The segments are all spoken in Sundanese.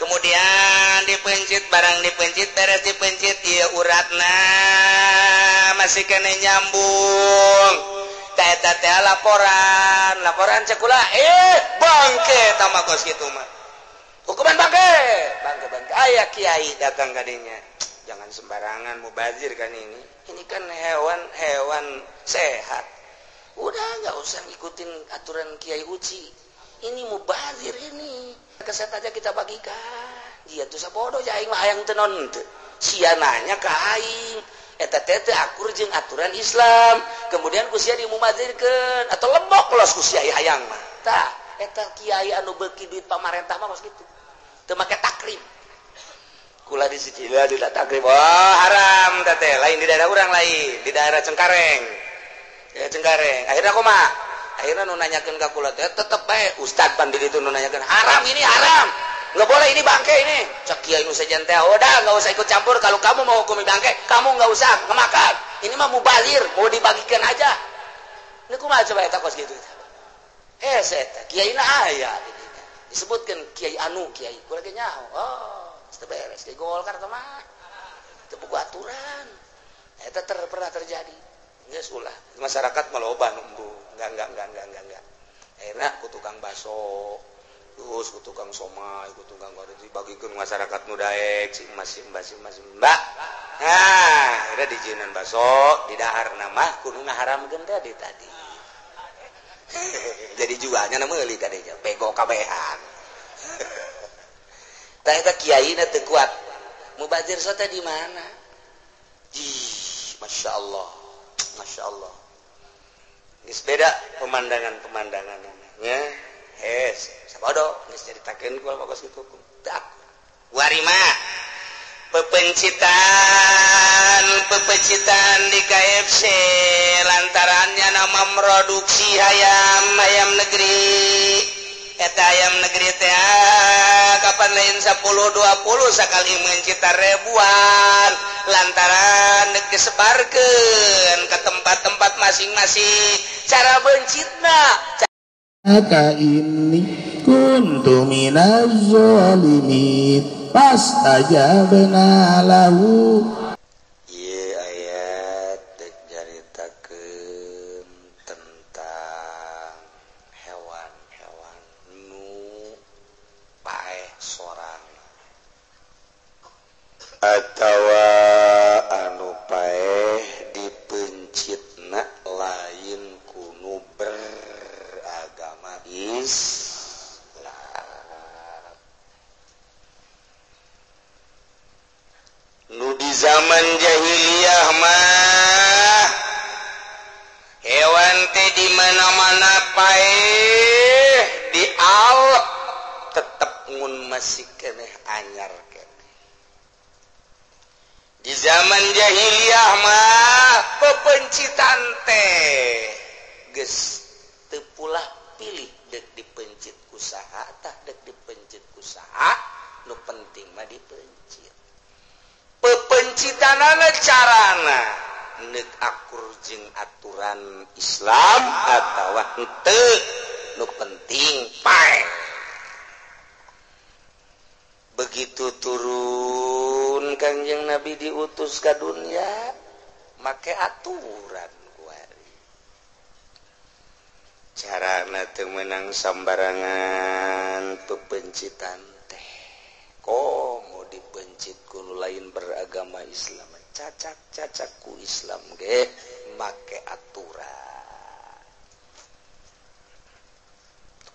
Kemudian dipencit, barang dipencit, beres dipencit, ieu uratna masih kena nyambung. Ta eta teh laporan, laporan cek kula, bangke tama kos kitu mah. Hukuman bangke, bangke bangke. Aya kiai datang ka dinya. Jangan sembarangan mubazir kan ini. Ini kan hewan-hewan sehat. Udah nggak usah ngikutin aturan Kiai Uci. Ini mubazir ini. Keset aja kita bagikan. Dia tuh sabodo aing mah hayang teu non teu. Sia nanya ka aing. Eta teh teu akur jeung aturan Islam. Kemudian ku sia dimubazirkeun atau lembok los ku sia hayang mah. Tah, eta kiai anu beuki duit pamarentah mah kos kitu. Teu make takrim. Kula di Sicilia tidak takrib. Wah, haram teh lain di daerah urang lain, di daerah Cengkareng. Ya Cengkareng. Akhirnya kumaha? Akhirnya nu nanyakeun ka kula teh tetep bae ustad pan di ditu nu nanyakeun, haram ini haram. Nggak boleh ini bangke ini. Cek kiai nu sejen teh, udah nggak usah ikut campur kalau kamu mau hukumi bangke, kamu nggak usah kemakan. Ini mah mubazir, mau dibagikan aja. Ini kumaha coba eta kos kitu. Hese eta kiai na aya disebutkeun kiai anu kiai kula ge nyaho. Oh, teu beres di Golkar teh mah. Teu boga aturan. Eta pernah terjadi. Geus ulah masyarakat mah loba nunggu. Enggak. Akhirnya ku tukang baso, terus ku tukang somai, ku tukang goreng dibagikeun masyarakat nu daek si mas si mbak si mas mbak. Nah, akhirnya dijinan baso, di dahar mah kudu ngaharamkeun tadi tadi. Jadi jualnya na meuli kadenya, bego kabehan. Tah eta kiaina teu kuat. Mubazir teh di mana? Ih, Masya Allah. Masya Allah. Geus beda pemandangan-pemandangan nya. Hes, sabodo geus nyaritakeun ku bagus kitu. Teu akur. Warima pepencitan di KFC lantarannya nama produksi ayam ayam negeri. Eta ayam negeri teh kapan lain 10 20 sakali mencita ribuan lantaran dek disebarkeun ke tempat-tempat masing-masing cara bencitna ka inni kuntu minaz zalimin fastajabna lahu. Ieu ayat dek nyaritakeun tentang hewan-hewan nu paeh sorang atawa anu paeh dipencitna lain kunu beragama Islam. Nu di zaman jahiliyah mah hewan teh di mana-mana paeh dialep tetep ngun masih keneh anyar keneh. Di zaman jahiliyah mah pepencitan teh geus teu pulah pilih dek dipencit ku saha tah dek dipencit ku saha, nu penting mah dipencit. Pepencitanana carana neuk akur jeung aturan Islam atawa henteu, nu penting paeh. Begitu turun Kangjeng Nabi diutus ka dunia make aturan kuari. Carana teu meunang sambarangan pepencitan teh. Komo dipencit ku nu lain beragama Islam, cacak-cacak ku Islam ge make aturan.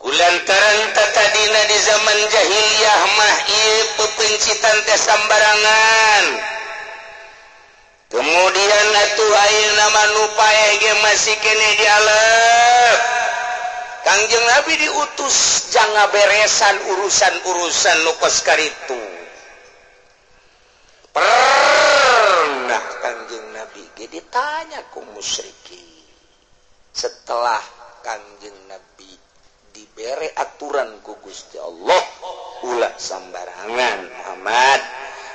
Kulantaran tatadina di zaman jahiliyah mah ieu pepencitan teh sambarangan. Kemudian atuh ayeuna mah nu paeh ge masih keneh dialep. Kangjeng Nabi diutus jang ngaberesan urusan-urusan nu kos karitu. Pernah Kangjeng Nabi ge ditanya ku musyrikin. Setelah Kangjeng Nabi dibere aturan ku Gusti Allah, ulah sambarangan Muhammad.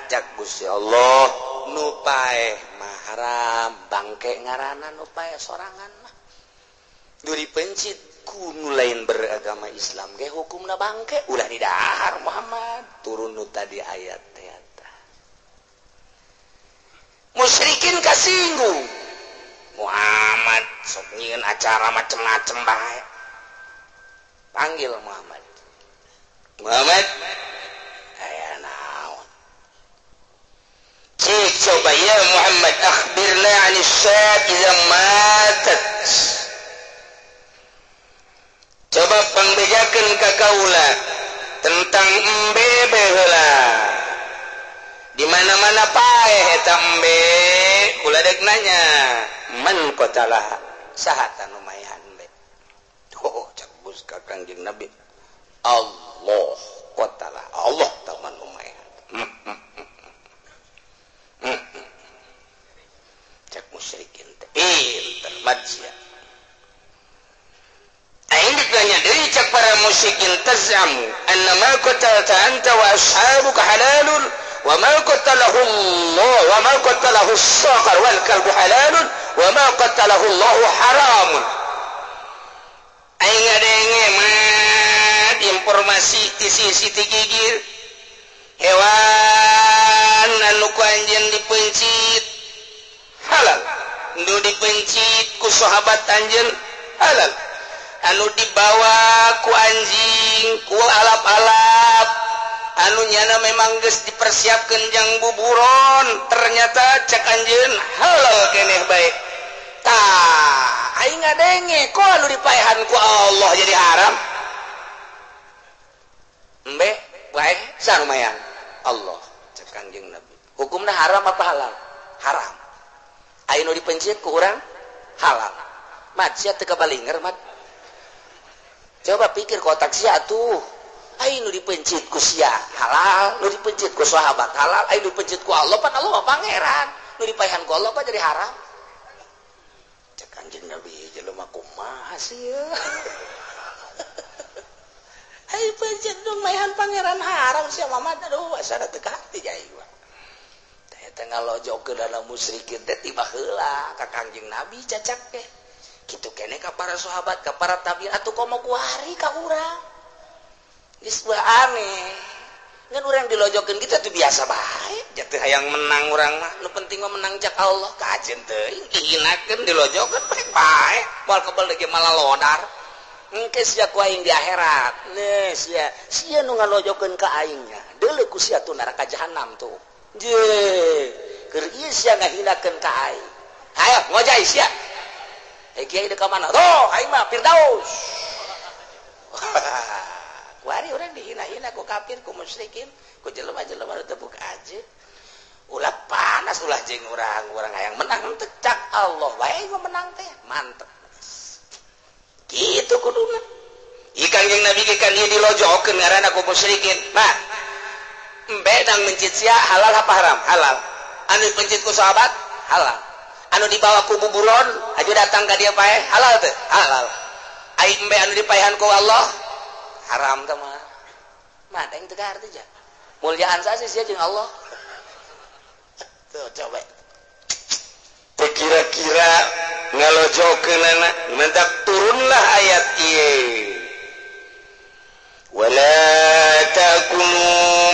Cak Gusti Allah nu paeh mah haram, bangke ngaranna nu paeh sorangan mah. Nu dipencit Ku nu lain beragama Islam ge hukumna bangke, ulah didahar Muhammad. Turun nu tadi ayat teh eta. Musyrikin kasinggung. Muhammad sok nyieun acara macem-macem bae. Panggil Muhammad. Muhammad, aya naon? Cik coba ya Muhammad, akhbirna 'anis syat idza matat. Coba pangbejakeun ka kaula tentang embe heula. Di mana-mana paeh eta embe, kula dek nanya, man qatalaha? Saha tanu maehan embe? Oh, cak bus ka Kangjeng Nabi. Allah qatala, Allah taman maehan. Cak musyrikin teh pinter madzia. Aing ditanya deui cak para musyrikin, tazamu anna ma qatalta anta wa ashabuka halalun wa ma qatalahu Allah wa ma qatalahu as-saqar wal kalbu halalun wa ma qatalahu Allah haramun. Aing ngadenge mat informasi ti sisi ti gigir hewan anu ku anjeun dipencit halal, nu dipencit ku sahabat anjeun halal, anu dibawa ku anjing ku alap-alap anu nyana memang geus dipersiapkeun jang buburon, ternyata cek anjeun halal keneh bae. Tah aing ngadenge kok anu dipaehan ku Allah jadi haram. Embe bae sang mayan Allah cek Kangjeng Nabi. Hukumna haram apa halal? Haram. Aing nu dipencit ku urang halal. Mat sia teu kabalinger mat. Coba pikir kotak sia tuh. Aing nu dipencit ku sia halal, nu dipencit ku sahabat halal, aing nu dipencit ku Allah pan Allah mah pangeran. Nu dipaehan ku Allah pan jadi haram. Cek Kangjeng Nabi jelema kumaha sia. Aing pencit nu maehan pangeran haram sia Muhammad, aduh asana teu kaharti aing mah. Teh teh ngalojokeun dalam musyrikin teh tiba heula ka Kangjeng Nabi cacak teh. Kitu keneh ka para sahabat, ka para tabi'in atuh komo kuari ka urang. Geus aneh. Ngan urang dilojokeun kitu tuh biasa bae. Jatuh hayang menang urang mah, nu penting mah menang cak Allah. Kajeun teuing dihinakeun dilojokeun bae bae. Moal kebel deui malah lodar. Engke sia ku aing di akhirat. Nih sia, sia nu ngalojokeun ka aingnya. Deuleu ku sia tuh neraka jahanam tuh. Je, keur ieu sia ngahinakeun ka aing. Hayo ngojay sia. Eh kiai deuk ka mana? Tuh, aing mah Firdaus. Kuari urang dihina-hina ku kafir, ku musyrikin, ku jelema-jelema nu teu buka aja. Ulah panas ulah jeung urang, urang hayang menang teh cak Allah wae mah menang teh. Mantep. Kitu kuduna. Ieu Kangjeng Nabi ge kan ieu dilojokeun ngaranna ku musyrikin. Mah, embe nang mencit sia halal apa haram? Halal. Anu dipencit ku sahabat halal. Anu dibawa ku buburon aju datang ka dia paeh halal teh? Halal. Ai embe anu dipaehan ku Allah haram teh mah. Mah aing teu kaharti ja. Mulyaan saha sia jeung Allah? Tuh coba. Teu kira-kira ngalojokeunana mentak turunlah ayat ieu. Wala takunu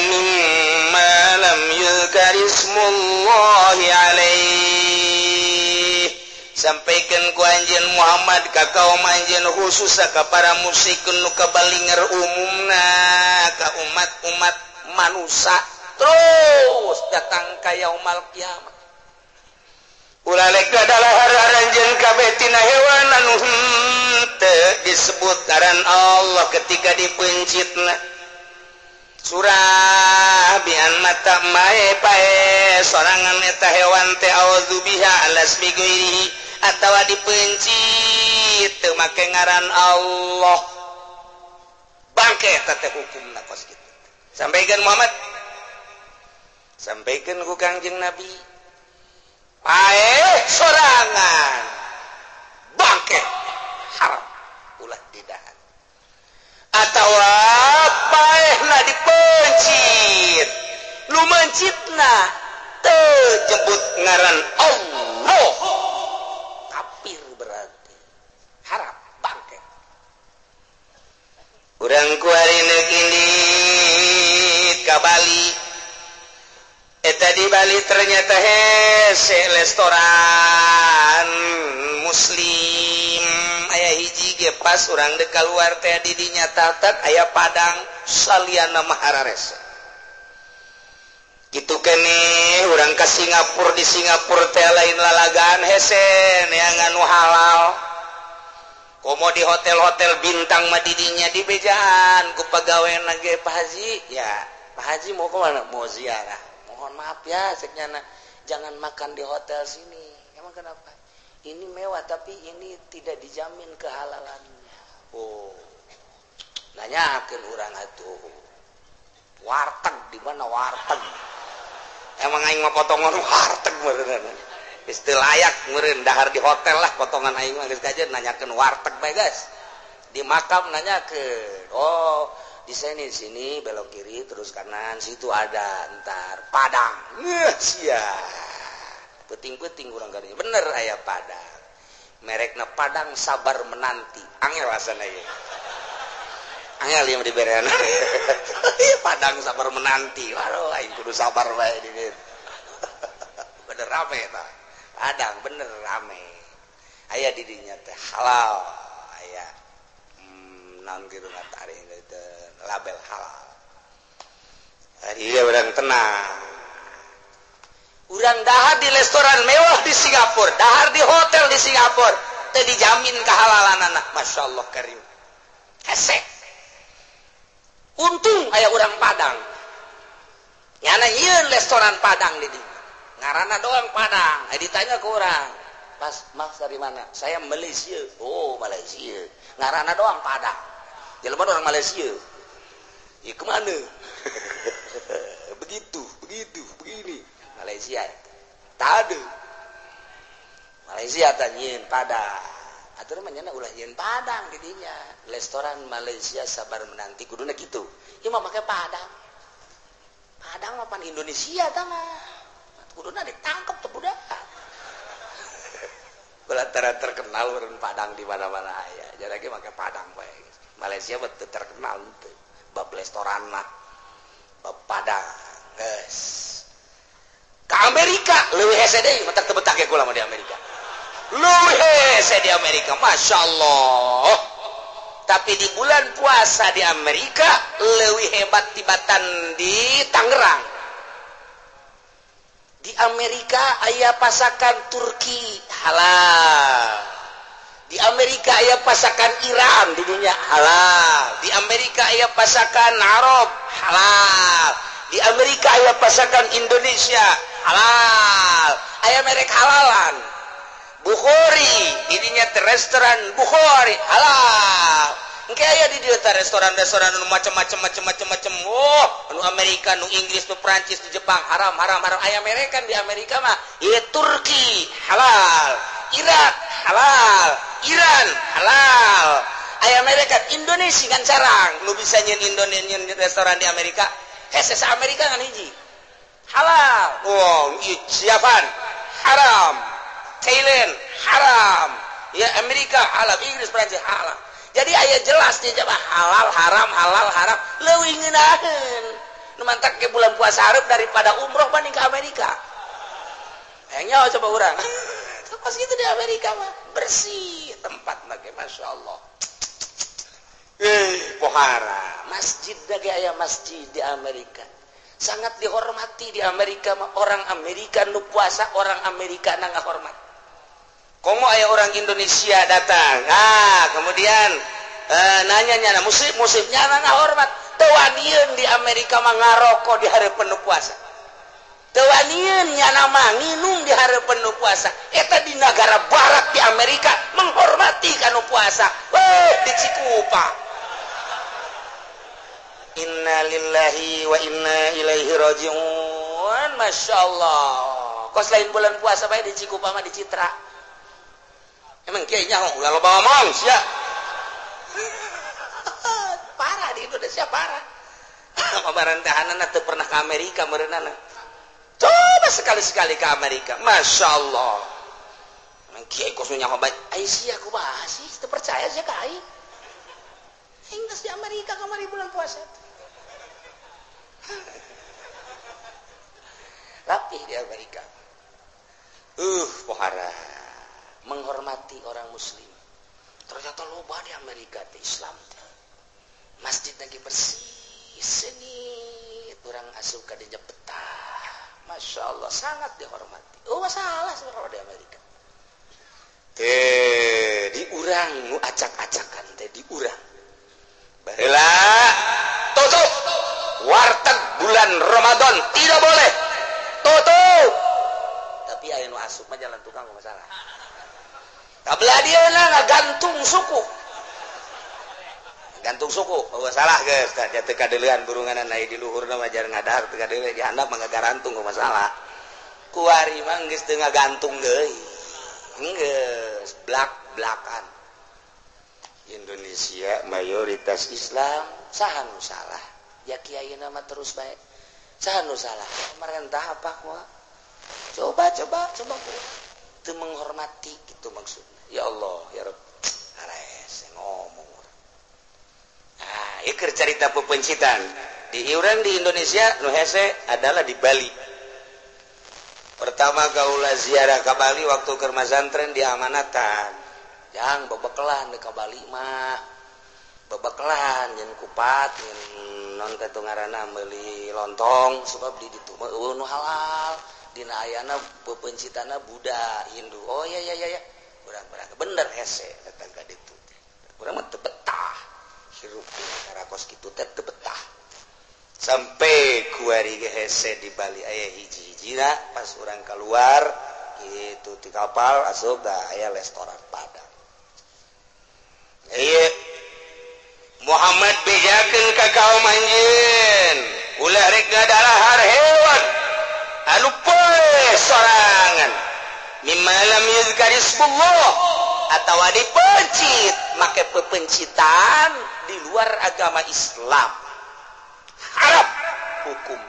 mimma lam yuzkar ismullahi alaihi. Sampaikan ku anjeun Muhammad ka kaum anjeun khususna ka para musyrikun nu kabalinger umumna ka umat-umat manusia terus datang ka yaumal kiamat. Ulah lek dalahar anjeun kabeh tina hewan anu henteu disebut ngaran Allah ketika dipencitna. Surah bian mata mae pae sorangan eta hewan teh auzubiha alas bi ghairihi atawa dipencit teu make ngaran Allah. Bangke eta teh hukumna kos kitu. Sampaikan Muhammad. Sampaikan ku Kangjeng Nabi. Pae sorangan bangke haram ulah didahar. Atawa paehna dipencit, nu mencitna teu jebut ngaran Allah, kafir berarti haram bangke. Urang kuari neuk indit ka Bali. Eta di Bali ternyata hese restoran muslim aya hiji ge pas urang dek keluar teh di dinya tatat aya Padang saliana mahararese. Gitu kene urang ka Singapura, di Singapura teh lain lalagaan, hese neangan nu halal. Komo di hotel-hotel bintang mah didinya di bejaan ku pagaweana ge, "Pak Haji ya, Pak Haji mau kemana?" "Mau ziarah." "Mohon maaf ya," cek nyana, "jangan makan di hotel sini." "Emang kenapa?" "Ini mewah, tapi ini tidak dijamin kehalalannya." Oh, nanyakeun urang atuh, warteg di mana, warteg? Emang aing mah potongan warteg meureun. Geus teu layak meureun dahar di hotel lah potongan aing mah, geus kajeun nanyakeun warteg bae guys. Di makam nanyakeun, "Oh, di sini sini belok kiri terus kanan, situ ada ntar Padang." Ngeuh sia. Peuting-peuting urang kadinya. Bener aya Padang. Merekna Padang Sabar Menanti. Angel rasana ieu. Angel ieu diberean. Padang Sabar Menanti. Waduh, aing kudu sabar bae di dieu. Bener rame tah. Padang bener rame. Aya di dinya teh halal. Aya naon kitu ngataring teh label halal. Iya, urang tenang. Urang dahar di restoran mewah di Singapura, dahar di hotel di Singapura, teu dijamin kehalalan anak. Masya Allah karim. Hese. Untung aya urang Padang. Nyana ieu restoran Padang di dieu. Ngaranna doang Padang. Eh, ditanya ke orang. "Pas, Mas dari mana?" "Saya Malaysia." "Oh, Malaysia." Ngaranna doang Padang. Jelema orang Malaysia. Ya kemana? Begitu, begitu, begini. Malaysia. Tak ada. Malaysia tanyin Padang. Atuh mah nyana ulah nyeun Padang di dinya. Restoran Malaysia Sabar Menanti kuduna kitu. Ieu mah make Padang. Padang mah pan Indonesia tah mah. Kuduna ditangkep tuh budak. Belantara terkenal meureun Padang di mana-mana aya. Jadi ge make Padang bae. Malaysia betul terkenal teu. Bab restoran mah. Bab Padang. Geus. Ke Amerika leuwih hese deui, matak teu betah ge kula mah di Amerika. Leuwih hese di Amerika, Masya Allah. Tapi di bulan puasa di Amerika leuwih hebat tibatan di Tangerang. Di Amerika aya pasakan Turki halal. Di Amerika aya pasakan Iran di dunia halal. Di Amerika aya pasakan Arab halal. Di Amerika aya pasakan Indonesia halal. Aya merek halalan. Bukhari didinya teh restoran Bukhari halal. Engke aya di dieu teh restoran-restoran anu macam-macam macam-macam macam. Oh, anu Amerika, nu Inggris, nu Prancis, nu Jepang haram haram haram. Aya merekan di Amerika mah. Ieu Turki halal, Irak halal, Iran halal. Aya merekan Indonesia kan carang nu bisa nyeun Indonesia restoran di Amerika. Hese sa Amerika ngan hiji. Halal. Wow, Japan haram. Thailand haram. Ya Amerika halal, Inggris, Prancis halal. Jadi aya jelas di Jawa halal haram halal haram leuwih ngeunaheun. Nu mantak ke bulan puasa hareup daripada umroh banding ke Amerika. Hayang nyawa coba urang. Pas gitu di Amerika mah bersih tempat mah ge, Masya Allah. Eh, pohara. Masjid lagi aya masjid di Amerika. Sangat dihormati di Amerika mah orang Amerika nu puasa, orang Amerika na ngahormat. Komo aya orang Indonesia datang. Ah, kemudian nanya nyana muslim muslim nyana ngahormat. Teu wanieun di Amerika mah ngarokok di hareupeun nu puasa. Teu wanieun nyana mah nginum di hareupeun nu puasa. Eta di negara barat di Amerika menghormati kanu puasa. Weh, di Cikupa. Innalillahi wa inna ilaihi rajiun. Masya Allah. Kos lain bulan puasa bae di Cikupa mah di Citra. Emang kiai nyaho ulah loba ngomong sia. Parah di Indonesia parah. Pamarentehanana teu pernah ke Amerika meureunana. Coba sekali-sekali ke Amerika. Masya Allah. Emang kiai kos nyaho bae. Ai sia kumaha sih? Teu percaya sia ka aing. Aing geus di Amerika kamari bulan puasa. Rapi di Amerika. Pohara menghormati orang muslim. Ternyata loba di Amerika teh Islam teh. Masjid lagi bersih, seni, orang asup ka dinya betah. Masya Allah sangat dihormati. Oh masalah sebenarnya di Amerika. Teh diurang nu acak-acakan teh diurang. Baheula tutup warteg bulan Ramadan tidak boleh. Tutup. Tapi aya nu asup mah jalan tukang masalah. Kabelah dieuna ngagantung suku. Gantung suku, oh salah geus tah teu kadeulean burunganna aya di luhurna mah jar ngadahar teu kadeule di handap mah ngagarantung masalah. Kuari mah geus teu ngagantung deui. Geus blak-blakan. Indonesia mayoritas Islam, saha nu salah? Ya kiai mah terus bae. Saha nu salah? Pemerintah apa kumaha? Coba coba coba teu menghormati gitu maksudnya. Ya Allah, ya Rabb. Ares ngomong. Nah, ieu cerita pepencitan. Di urang di Indonesia nu hese adalah di Bali. Pertama kaula ziarah ka Bali waktu keur masantren di amanatan. Jang bebekelan ka Bali mah. Bebekelan nyen kupat nyen non teh ngaranna meuli lontong sebab di ditu mah eueuh nu halal. Dina ayana pepencitana Buddha, Hindu. Oh ya ya ya ya. Urang berangkat bener hese datang ka ditu. Urang mah teu betah. Hirup karakos kitu teh teu betah. Sampai kuari ge hese di Bali aya hiji-hijina pas urang keluar kitu ti kapal asup da aya restoran Padang. Ieu Muhammad bejakeun ka kaum anjeun ulah rek ngadalahar hewan anu poe sorangan mimma lam yuzkar ismullah atawa dipencit make pepencitan di luar agama Islam haram hukum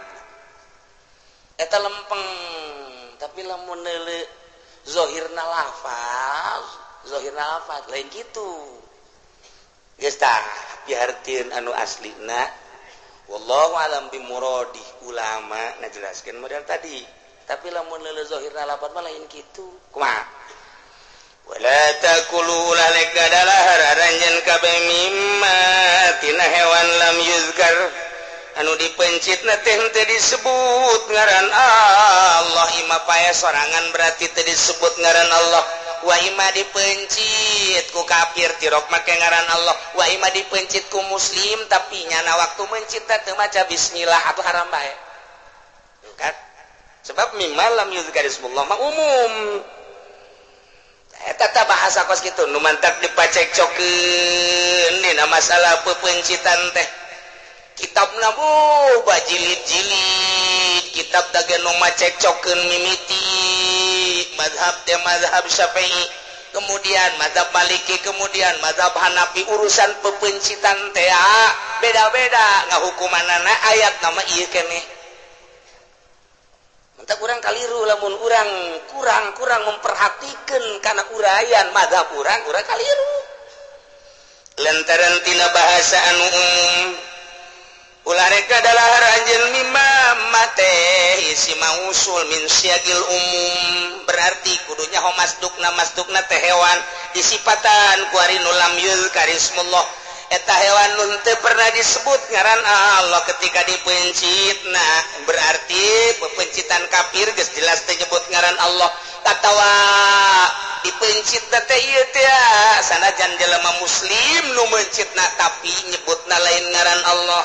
eta lempeng. Tapi lamun neuleuh zahirna lafaz, zahirna lafaz lain kitu geus tah pihartieun anu aslina wallahu alam bimuradih ulama ngajelaskeun model tadi. Tapi lamun neuleuh zahirna lafaz mah lain kitu kumaha. Wala takulu lalek gadalahar aranjeun kabeh mimma tina hewan lam yuzkar anu dipencitna teh teu disebut ngaran Allah. Ima pae sorangan berarti teu disebut ngaran Allah. Wa ima dipencit ku kafir tirok make ngaran Allah. Wa ima dipencit ku muslim tapi nyana waktu mencit teu maca bismillah atuh haram bae. Kan? Sebab mimma lam yuzkar ismullah mah umum. Eta tah bahasa kos kitu nu mantak dipacekcokeun dina masalah pepencitan teh. Kitabna bajilid-jilid, kitab dage nu macekcokeun mimiti mazhab teh mazhab Syafi'i, kemudian mazhab Maliki, kemudian mazhab Hanafi. Urusan pepencitan teh beda-beda ngahukumanana ayat nama ieu keneh. Mantap urang kaliru lamun urang kurang memperhatikan kana uraian mazhab urang, urang kaliru. Lantaran tina bahasa anu umum ulah rek dalahar anjeun mimma mate isi mausul min syagil umum berarti kudunya homasdukna masdukna teh hewan disipatan ku ari nu lam yuzkar ismullah. Eta hewan nu teu pernah disebut ngaran Allah ketika dipencitna berarti pepencitan kafir geus jelas teu nyebut ngaran Allah. Atawa dipencitna teh ieu teh sanajan jelema muslim nu mencitna tapi nyebutna lain ngaran Allah.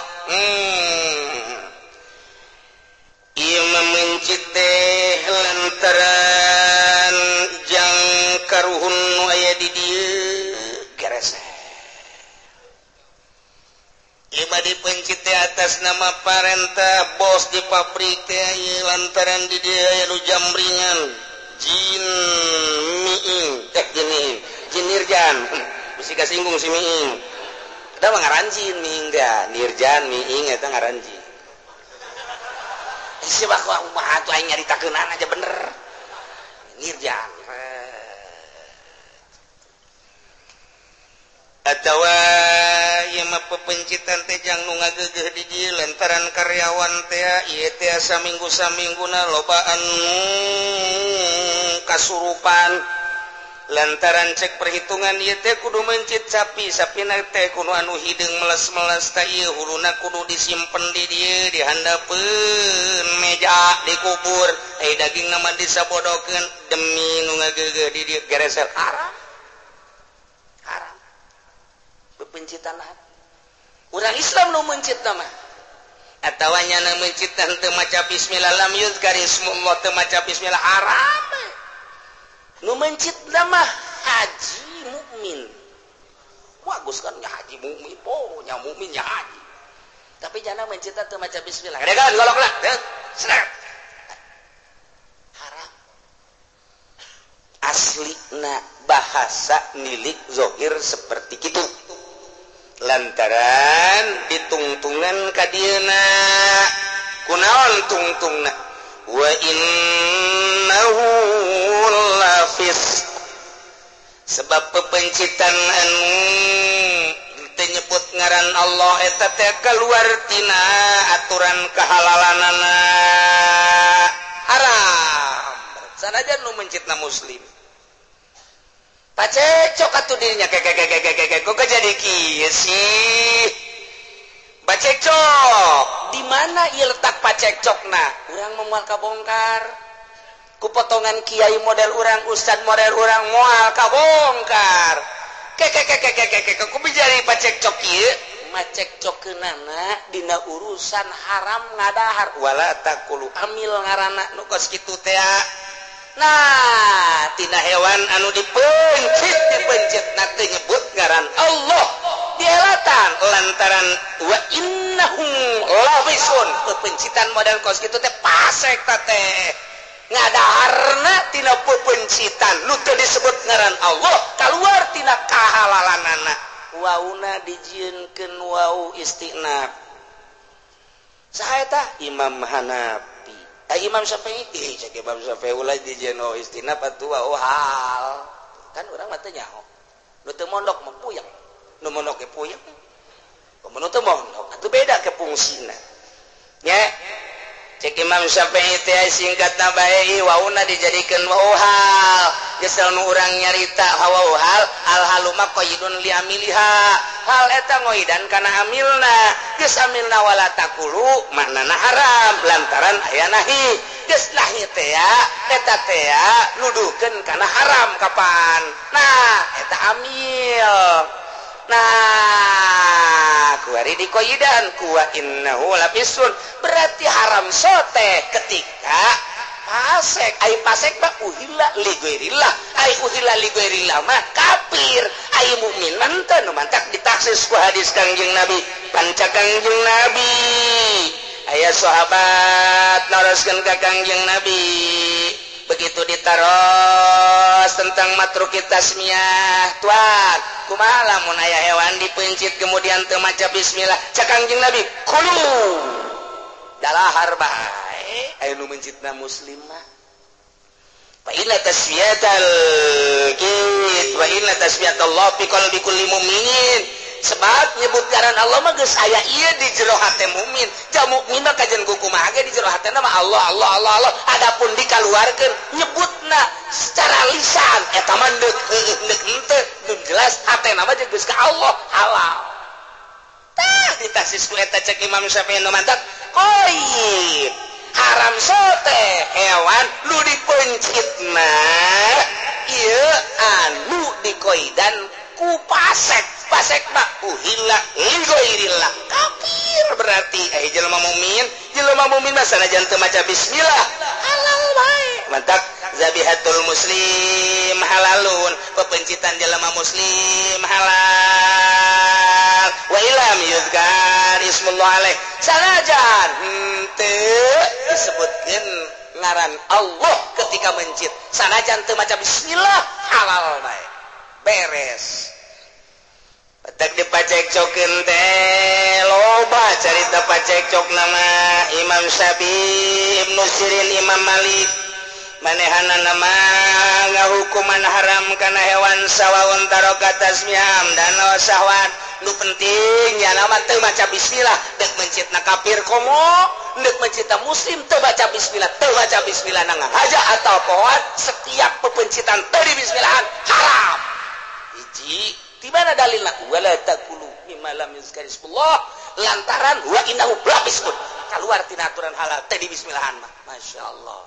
Ieu mencit teh lantaran jang karuhun nu aya di dieu gerese. Ima dipencit di atas nama parentah bos di pabrik teh lantaran di dieu aya nu jamringan jin miing teh jin jin nirjan bisi kasinggung si miing eta mah ngaran jin miing teh nirjan miing eta ngaran jin si bakwa kumaha atuh aing nyaritakeunana aja bener nirjan atawa ieu mah pepencitan teh jang nu ngageugeuh di dieu lantaran karyawan teh ieu teh saminggu-samingguna lobaan kasurupan lantaran cek perhitungan ieu teh kudu mencit sapi sapina teh kudu anu hideung meles-meles teh ieu huluna kudu disimpen di dieu di handapeun meja dikubur daging nama disabodokeun demi nu ngageugeuh di dieu geresel haram haram pepencitan urang Islam nu mencit mah atawa nyana mencit teu maca bismillah lam yuzkar ismullah teu maca bismillah haram. Nu mencit mah haji mukmin. Bagus kan nya haji mukmin, oh nya mukmin nya haji. Tapi jangan mencit teu maca bismillah. Regan golokna. Seret. Haram. Aslina bahasa milik zohir seperti kitu. Lantaran ditungtungan ka dieuna. Kunaon tungtungna? Wa innahu lafis sebab pepencitan anu teu nyebut ngaran Allah eta teh keluar tina aturan kehalalanana haram sanajan nu mencitna muslim pacecok atuh dirinya kekekekekekek kok jadi kieu sih pacecok di mana ieu letak pacecokna urang moal kabongkar ku potongan kiai model urang ustad model urang moal kabongkar kekekekekekek ku bijari pacekcok ieu macekcokeunana dina urusan haram ngadahar wala taqulu amil ngaranna nu kos kitu teh. Nah tina hewan anu dipencit dipencitna teu nyebut ngaran Allah dielatan lantaran wa innahum lawisun pepencitan model kos kitu teh pasek ta teh ngadaharna tina pepencitan nu teu disebut ngaran Allah kaluar tina kahalalanana wauna dijieunkeun wau istinaf saha eta Imam Hanafi Imam Syafi'i cek Imam Syafi'i ulah dijieun wau istinaf atuh wau hal kan urang mah teu nyaho nu teu mondok mah puyeng nu mondok ge puyeng nu teu mondok atuh beda ke fungsina nya. Cek Imam Syafi'i teh singkatna bae wauna dijadikeun wau hal gesel nu urang nyarita wau hal al halu mah qaidun li amiliha hal eta ngoidan kana amilna geus amilna wala taqulu maknana haram lantaran aya nahi geus nahi teh eta teh nuduhkeun kana haram kapan nah eta amil. Nah kuari dikoidan kuwa innahu lapisun berarti haram sote ketika pasek ai pasek mah uhilla li ghairillah ai uhilla li ghairillah mah kafir ai mukmin mah teu nu mantak ditaksis ku hadis Kangjeng Nabi panca Kangjeng Nabi aya sahabat naroskeun ka Kangjeng Nabi begitu ditaros tentang matruki tasmiyah tuan kumaha lamun aya hewan dipencit kemudian teu maca bismillah cak Kangjeng Nabi kulu dalahar bae aya nu mencitna muslim mah fa inna tasmiyatal kit wa inna tasmiyatallah fi qalbi kulli mu'minin sebab nyebut ngaran Allah mah geus aya ieu di jero hate mukmin ja mukmin mah kajen kumaha ge di jero hatena mah Allah Allah Allah Allah adapun dikaluarkeun nyebutna secara lisan eta mah deuk heueuh deuk henteu nu jelas hatena mah jeung geus ka Allah halal tah ditasis ku eta cek Imam Syafi'i nu mantak qoib haram sote hewan nu dipencitna ieu anu dikoidan ku pasek pasek mah uhilla li ghairillah kafir berarti jelema mukmin mah sanajan teu maca bismillah halal bae mantak zabihatul muslim halalun pepencitan jelema muslim halal wa ilam yuzkar ismullah alaih sanajan henteu disebutkeun ngaran Allah ketika mencit sanajan teu maca bismillah halal bae beres. Petak dipacekcokeun teh loba carita pacekcok nama Imam Syafi'i, Ibnu Sirin, Imam Malik manehana nama ngahukuman haram kana hewan sawaun taraka tasmiyam dan sahwan Nu penting ya nama teu maca bismillah dek mencitna kafir komo dek mencitna muslim teu baca bismillah teu baca bismillah na ngahaja atau pohoan setiap pepencitan teu di bismillahan haram. Hiji di mana dalilna wala takulu mimma lam yuzkar ismullah lantaran wa innahu lafiskun keluar tina aturan halal teu di bismillahan mah. Masyaallah.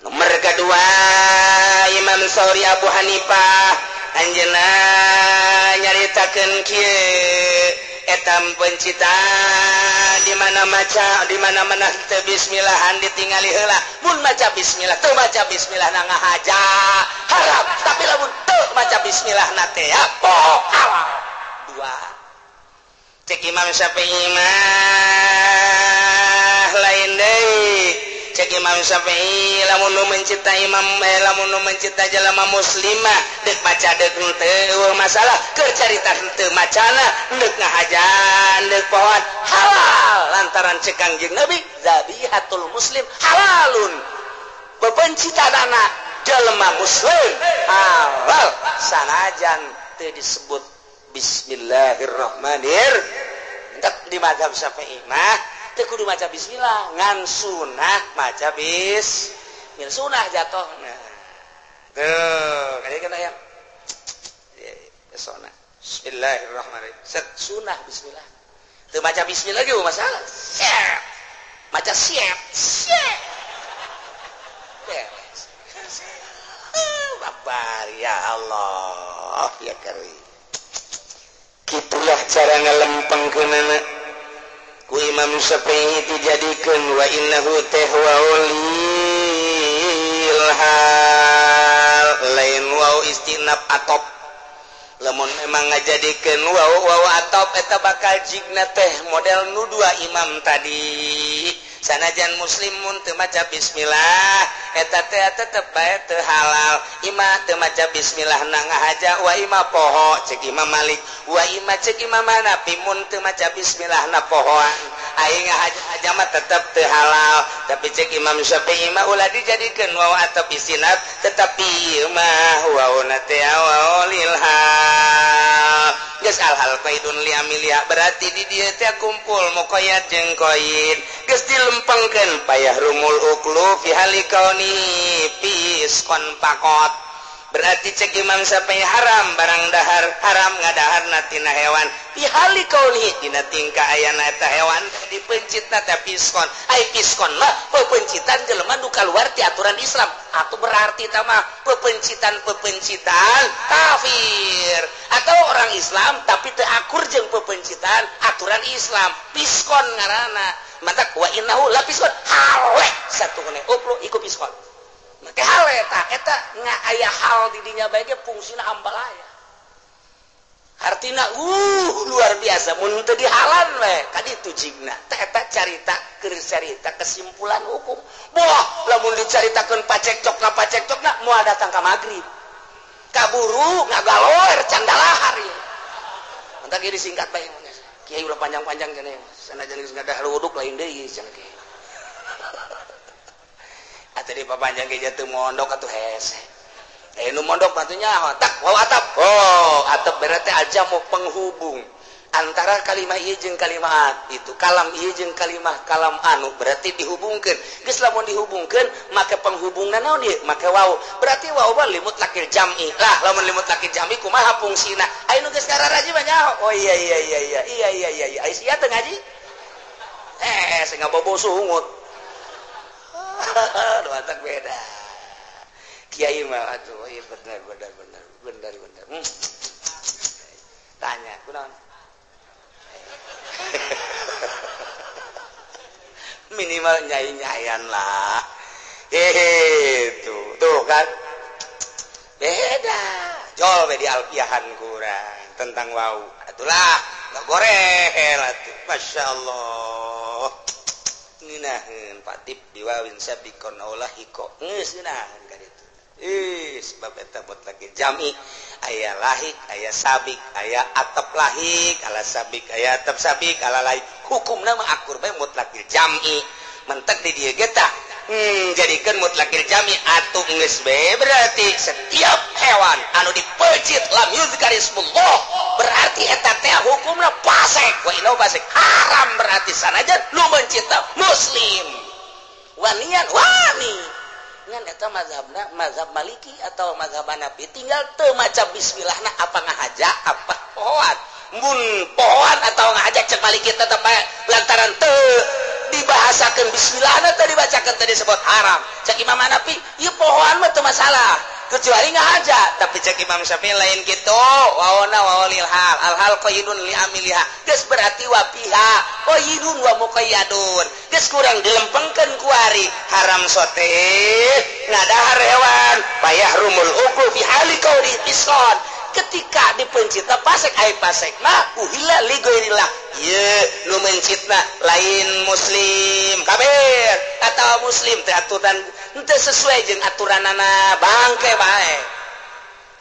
Nomor kedua Imam Sauri Abu Hanifah anjeunna nyaritakeun kieu eta pencitan di mana maca di mana-mana teu bismillahan ditingali heula mun maca bismillah teu maca bismillah na ngahaja haram tapi lamun teu maca bismillah na teh poho halal. Dua cek Imam Syafi'i mah lain deui. Cek Imam Syafi'i lamun nu mencipta imam lamun nu mencipta jelema muslimah deuk maca deuk henteu masalah keur carita henteu macana deuk ngahajan deuk pohoan halal lantaran cek Kangjeng Nabi zabihatul muslim halalun pepencitanana jelema muslim halal sanajan teu disebut bismillahirrahmanir di mazhab Syafi'i mah teu kudu maca bismillah ngan sunah maca bismillah sunah jatuhna tuh kali kan aya pesona bismillahirrahmanirrahim set sunah bismillah teu maca bismillah ge masalah siap maca siap siap beres babar ya Allah ya karim kitulah cara ngalempengkeunana ku Imam Syafi'i dijadikeun wa innahu tehwaulil hal lain waw istinab atop lamun memang ngajadikeun waw waw atop eta bakal jigna teh model nu dua imam tadi sanajan muslimun teu maca bismillah eta teh tetep bae teu halal imah teu maca bismillah na ngahaja wa imah poho cek Imam Malik wa imah cek Imam Hanafi mun teu maca bismillah na pohoan aing ngahaja mah tetep teu halal tapi cek Imam Syafi'i mah ulah dijadikeun waw atau istinad tetapi ieu mah wauna teh waw lil hal geus al hal qaidun li amilia berarti di dieu teh kumpul muqayyad jeung qaid geus dilempengkeun payah rumul uklu fi halikauni fiskon pakot berarti cek Imam Syafi'i haram barang dahar haram ngadaharna tina hewan fi halikauni dina tingkah ayana eta hewan dipencitna teh fiskon ai fiskon mah pepencitan jelema nu kaluar ti aturan Islam atau berarti tah mah pepencitan-pepencitan kafir atau orang Islam tapi teu akur jeung pepencitan aturan Islam fiskon ngaranna mantak wa innahu la fiskon hale satungene uplu iku fiskon maka hale eta eta nga aya hal di dinya bae ge fungsina ambalaya artina luar biasa mun teu dihalan we kaditu jigna teh eta carita keur carita kesimpulan hukum boh lamun dicaritakeun pacekcokna moal datang ka magrib kaburu ngagaloer candalahar ieu mantak ieu disingkat bae kiai ulah panjang-panjang cenah sanajan geus ngadah wuduk lain deui cenah kiai atuh di papanjang ge teu mondok atuh hese nu mondok mah teu nyaho tak waw atap oh atap berarti aja mau penghubung antara kalimah ieu jeung kalimah itu kalam ieu jeung kalimah kalam anu berarti dihubungkeun geus lamun dihubungkeun make penghubungna naon ieu make waw berarti waw mah limutlakil jam'i lah lamun limutlakil jam'i kumaha fungsina aya nu geus ngararaji mah nyaho oh iya iya iya iya iya iya iya iya ai sia teu ngaji sing ngabobo sungut aduh antak beda kiai mah aduh iya benar benar benar benar benar tanya kunaon minimal nyai-nyayan lah itu tuh kan beda jol be di alfiahan kurang tentang wau atulah nggak goreh atuh masya Allah ngeunaheun patip biwawin sabikon aulahiko geus ngeunaheun ka ditu sebab eta mutlak jami aya lahik aya sabik aya atap lahik ala sabik aya atap sabik ala lahik hukumna mah akur bae mutlakil jami mentek di dieu ge tah jadikeun mutlakil jami atuh geus bae berarti setiap Hewan anu dipeuncit lam yuzkar ismullah berarti eta teh hukumna fasik. Wa innahu fasik, haram berarti sanajan nu mencitna muslim. Wanian wani ngan eta mazhabna mazhab Maliki atau mazhab Hanafi, tinggal teu maca bismillahna apa ngahaja apa pohoan. Mun pohoan atau ngahaja cek Maliki tetep bae lantaran teu dibahasakeun bismillahna teu dibacakeun teu disebut haram. Cek Imam Hanafi ieu pohoan mah teu masalah kecuali ngahaja, tapi cek Imam Syafi'i lain kitu, wawana wawalil hal al hal qaidun li amiliha, geus berarti wa fiha qaidun wa muqayyadun, geus kurang dilempengkeun kuari haram sote ngadahar hewan payahrumul uklu fi hali kauni fisqan. Ketika dipencitna pasek ai pasek mah uhilla li ghairillah, ieu nu mencitna lain muslim kafir atau muslim teh aturan teu sesuai jeung aturanana bangke bae.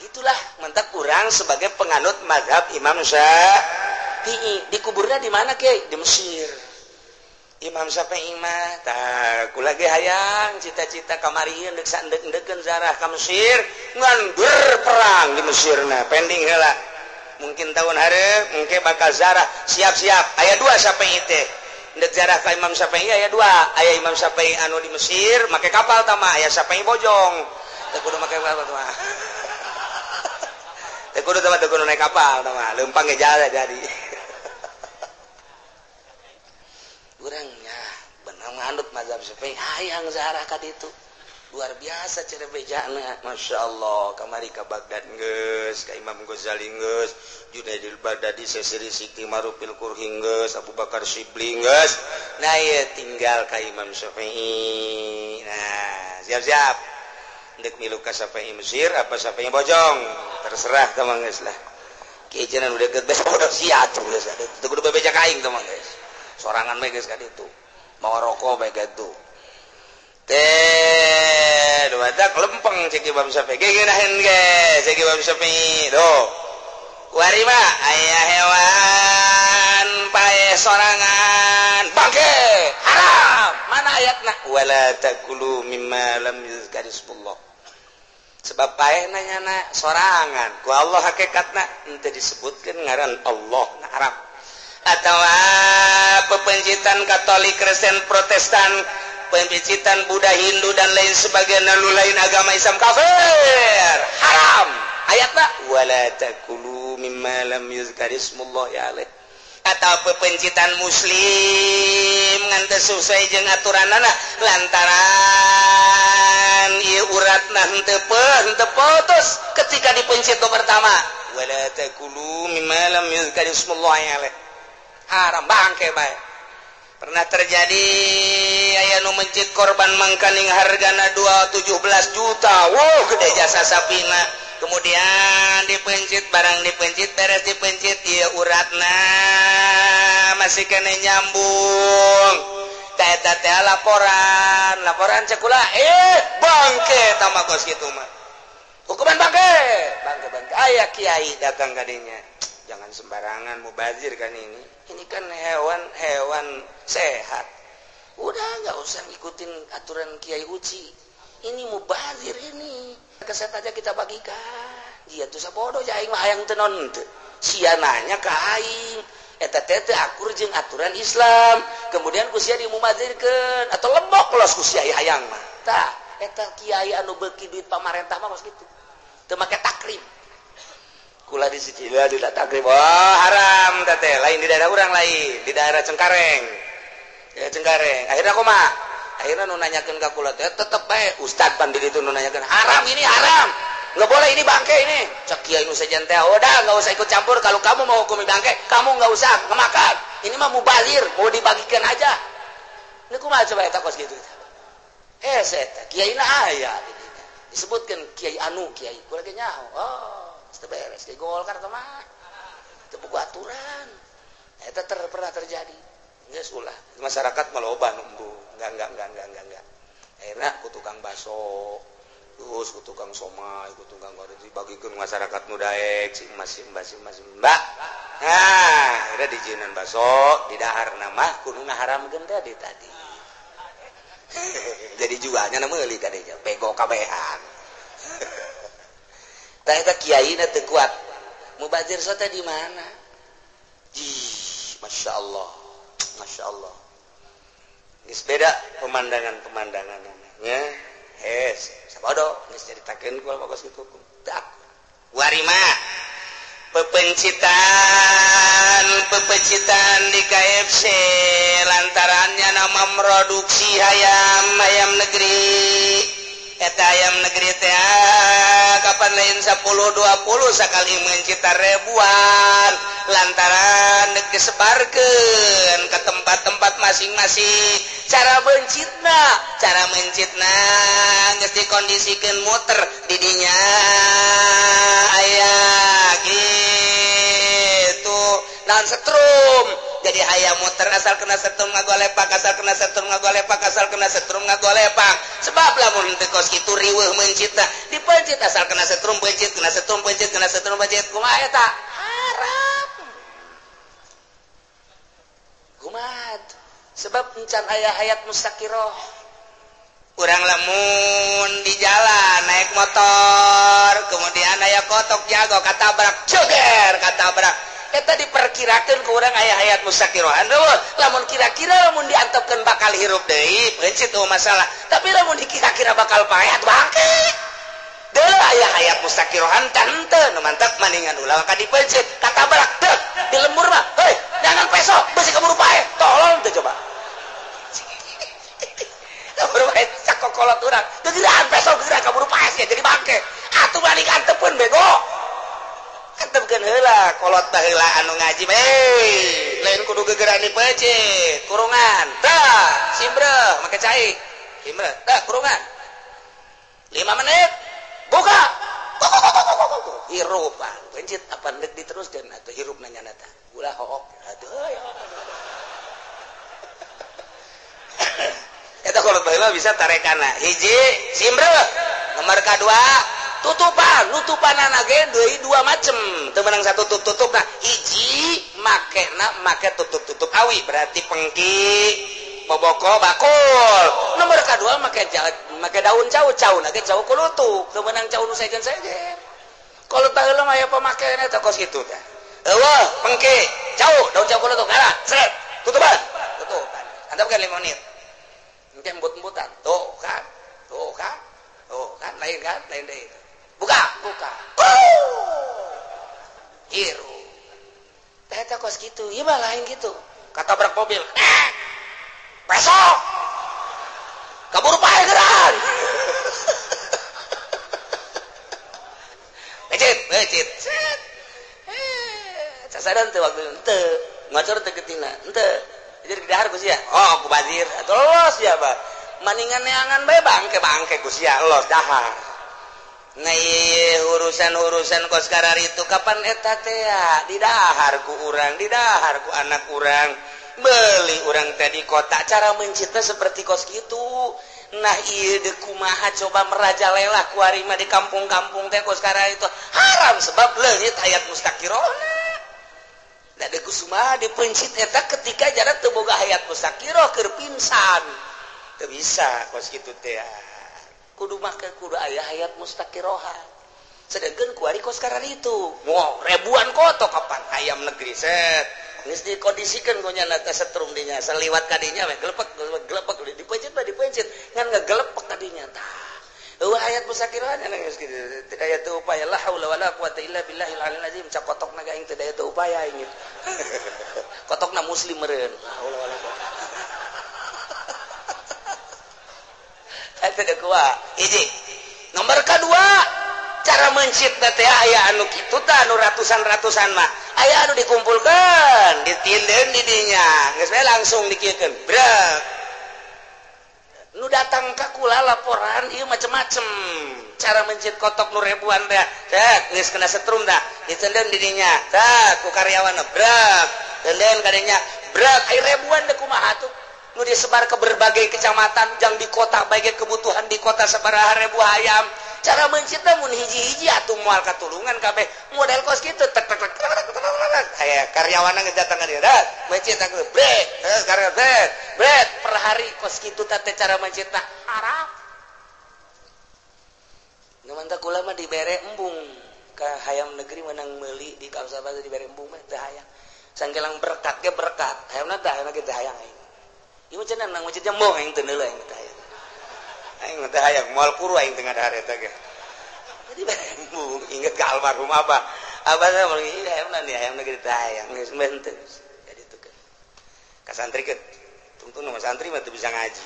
Itulah mentak urang sebagai penganut mazhab Imam Syafi'i. Dikuburna di mana Kiai? Di Mesir. Imam Syafi'i mah tah kula ge hayang cita-cita kamari deuk saendek-endekeun zarah ka Mesir ngan berperang di Mesirna pending heula. Mungkin tahun hareup mungkin bakal zarah siap-siap. Aya dua Syafi'i teh. Ndek zarah ka Imam Syafi'i aya dua. Aya Imam Syafi'i anu di Mesir make kapal tah mah, aya Syafi'i bojong. Teu kudu make kapal tah mah. Teu kudu tah mah, teu kudu naik kapal tah mah, leumpang ge jadi. Urangnya benar nganut mazhab Syafi'i hayang zarah ka ditu. Luar biasa cerebejana, Masya Allah. Kamari ka Baghdad geus, ka Imam Ghazali geus, Junaidil Baghdadi Sesiri Siti Marufil Qurhi geus, Abu Bakar Shibli geus. Nah ieu tinggal ka Imam Syafi'i. Nah, siap-siap. Ndek milu ka Syafi'i Mesir apa Syafi'i Bojong, terserah ka mah geus lah. Kieu cenah udah geus bodoh sia tuh geus. Teu kudu bebeja ka aing teh mah geus. Sorangan bae geus ka ditu. Mawa rokok bae kitu. Teh dumadak lempeng cek Imam Syafi'i. Geunaheun ge cek Imam Syafi'i. Tuh. Kuari mah aya hewan paeh sorangan bangke haram. Mana ayatna? Wala takulu mimma lam yuzkar ismullah. Sebab paehna nyana sorangan. Ku Allah hakikatna henteu disebutkeun ngaran Allah na haram. Atau pepencitan Katolik, Kristen, Protestan, pencitan Buddha, Hindu dan lain sebagainya, nu lain agama Islam kafir, haram. Ayatna wala takulu mimma lam yuzkar ismullah alaih. Atau pepencitan muslim ngan teu sesuai jeung aturanana lantaran ieu uratna henteu putus ketika dipencit pertama wala takulu mimma lam yuzkar ismullah alaih, haram bangke bae. Pernah terjadi aya nu mencit korban mangkaning hargana 217 juta. Wow, gede jasa sapina. Kemudian dipencit, barang dipencit, beres dipencit, ieu uratna masih kene nyambung. Ta eta teh laporan, laporan cek kula, bangke tambah kos kitu mah. Hukuman bangke, bangke bangke. Aya kiai datang ka dinya. Jangan sembarangan mubazir kan ini. Ini kan hewan-hewan sehat. Udah nggak usah ngikutin aturan Kiai Uci. Ini mubazir ini. Keset aja kita bagikan. Dia tuh sabodo aing mah hayang teu naon teu. Sia nanya ka aing. Eta teh teu akur jeung aturan Islam. Kemudian ku sia dimubazirkeun atau lembok los ku sia hayang mah. Tah, eta kiai anu beuki duit pamarentah mah kos kitu. Teu make takrim. Kula di Sicilia tidak takrib. Wah, haram teh lain di daerah urang lain, di daerah Cengkareng. Ya Cengkareng. Akhirnya kumaha? Akhirnya nu nanyakeun ka kula teh tetep bae ustad pan di ditu nu nanyakeun, haram ini haram. Nggak boleh ini bangke ini. Cek kiai nu sejen teh, udah nggak usah ikut campur kalau kamu mau hukumi bangke, kamu nggak usah ngemakan. Ini mah mubazir, mau dibagikan aja. Ini kumaha coba eta kos kitu. Hese eta kiai na aya di dinya. Disebutkeun kiai anu kiai, kula ge nyaho. Oh, beres ke Golkar mah teu boga aturan. Eta pernah terjadi. Geus ulah masyarakat mah loba nunggu. Enggak. Akhirna ku tukang baso, terus ku tukang somai, ku tukang kode dibagikeun masyarakat nu daek si mas si mbak si mas mbak. Nah, akhirna dijieunan baso, didahar mah kudu ngaharamkeun tadi tadi. Jadi jualnya na meuli tadi bego kabehan. Tah eta kiaina teu kuat. Mubazir sote di mana? Ih, Masya Allah. Masya Allah. Geus beda pemandangan-pemandangan nya. Hes, sabodo geus nyaritakeun ku kos kitu. Teu warima pepencitan di KFC lantarannya nama produksi ayam negeri. Eta ayam negeri teh kapan lain 10 20 sakali mencita ribuan lantaran disebarkeun ke tempat-tempat masing-masing. Cara mencitna geus dikondisikeun muter didinya aya gitu naon setrum. Jadi hayam muter asal kena setrum ngagolepak, asal kena setrum ngagolepak, asal kena setrum ngagolepak. Sebab lamun teu kos kitu riweuh mencitna, dipencit asal kena setrum pencit, kena setrum pencit, kena setrum pencit. Kumaha eta? Haram. Kumaha? Sebab encan aya hayat mustaqiroh. Urang lamun di jalan naik motor, kemudian aya kotok jago katabrak, ceger katabrak. Eta diperkirakan ke orang aya hayat mustaqirohan. Lamun kira-kira lamun diantepkeun bakal hirup deui, pencit eueuh masalah. Tapi lamun dikira-kira bakal paeh bangke. Deui aya hayat mustaqirohan teu nu mantap maningan ulah ka dipencit, katabrak teu di lembur mah. Heuy, jangan peso, beusi kaburu paeh. Tolol teu coba. Kaburu paeh sakokolot urang. Gegeran peso gegeran kaburu paeh sia jadi bangke. Atuh balik antepkeun bego. Antepkeun heula kolot baheula anu ngaji hei lain kudu gegeran dipeucit kurungan tah simbreh make cai simbreh tah kurungan 5 menit buka hirup pencit apa deuk diteruskeun atuh hirup nanya tah ulah hook aduh ya eta kolot baheula bisa tarekana hiji simbreh nomor kadua tutupan nutupanana ge deui dua macem teu meunang satu tutup nah hiji makena make tutup-tutup awi berarti pengki boboko bakul nomor kadua make make daun cau-cau na ge cau kulutuk teu meunang cau nu sejen-sejen kalau baheula mah aya pamakeana eta kos kitu teh eueuh pengki cau daun cau kulutuk ngalah sret tutupan tutupan antepkeun 5 menit engke embut-embutan tuh kan tuh kan tuh kan lain deui buka buka hirup teh eta kos kitu ieu mah lain kitu katabrak mobil besok kaburu pae geran becit becit set sasaran teu waktu henteu ngocor teu getina henteu jadi didahar ku sia oh ku bazir atuh los ya bah maningan neangan bae bangke-bangke ku sia los dahar. Nah urusan-urusan kos karar itu kapan eta teh didahar ku urang, didahar ku anak urang, beli urang teh di kota cara mencipta seperti kos gitu. Nah ieu deuk kumaha coba merajalela ku ari mah di kampung-kampung teh kos karar itu haram sebab leungit hayat mustaqirona. Da deuk kumaha dipencit eta ketika jarak teu boga hayat mustaqiroh keur pingsan. Teu bisa kos kitu teh. Kudu make kudu aya hayat mustaqiroha. Sedangkan kuari kos karar itu wow ribuan kotok kapan ayam negeri set geus dikondisikeun ku nya teh setrum dinya saliwat kadinya we gelepek gelepek dipencet bae dipencet ngan ngegelepek kadinya tah eueuh hayat mustaqiroha nya geus kitu teu daya teu upaya la haula wala quwata illa billahil aliyil azim cak kotokna ge aing teu daya teu upaya aing kotokna muslim meureun la haula wala quwata. Eta kuah hiji nomor kedua cara mencit teh aya anu kitu tah anu ratusan-ratusan mah aya anu dikumpulkeun ditindeun di dinya geus we langsung dikieukeun brek nu datang ka kula laporan ieu macem-macem cara mencit kotok nu ribuan teh cek geus kena setrum dah ditindeun di dinya tah ku karyawanna brek tindeun ka dinya brek aya ribuan teh kumaha tuh nu disebar ke berbagai kecamatan jang di kota bagai kebutuhan di kota sabaraha ribu ayam cara mencipta mun hiji-hiji atuh moal katulungan kabeh model kos kitu tek tek tek tek aya karyawanna geus datang ka dieu mencit aku brek karya brek brek per hari kos kitu teh cara mencipta haram nu mantap kula mah dibere embung Ka hayam negeri menang meuli di kawasan dibere embung mah teu hayang. Sangkelang berkat ge berkat, hayamna teh hayamna ge teu hayang aing. Ieu cenah nang masjid jembong aing teu neuleuh aing teu hayang. Aing teu hayang moal kuru aing teu ngadahar eta ge. Jadi bere embung inget ka almarhum abah. Abah teh mun ieu hayamna nih hayamna ge teu hayang geus henteu. Jadi teu ka santri ke tungtung mah santri mah teu bisa ngaji.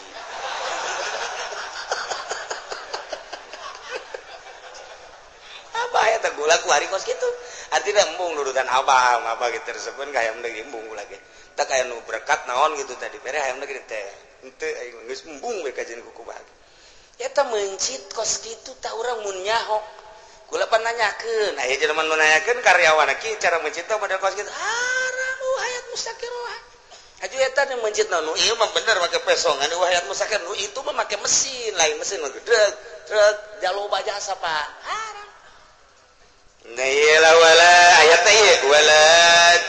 Apa ya teh gula ku hari kos kitu. Artinya embung nurutan abah apa gitu tersebut hayam negeri embung gula ge. Tah aya nu berkat naon gitu tadi bere hayam negeri teh. Henteu aing geus embung we kajian ku kumaha. Eta mencit kos kitu tah urang mun nyaho. Kula pan nanyakeun, aya jelema nu nanyakeun karyawan kieu cara mencit teh model kos kitu. Haram hayat mustaqiroh. Aju eta nu mencit nu ieu mah bener make pesongan hayat mustaqir nu itu mah make mesin, lain mesin mah gedeg, truk jaloba jasa Pak. Haram. Nah, wala ayat ieu wala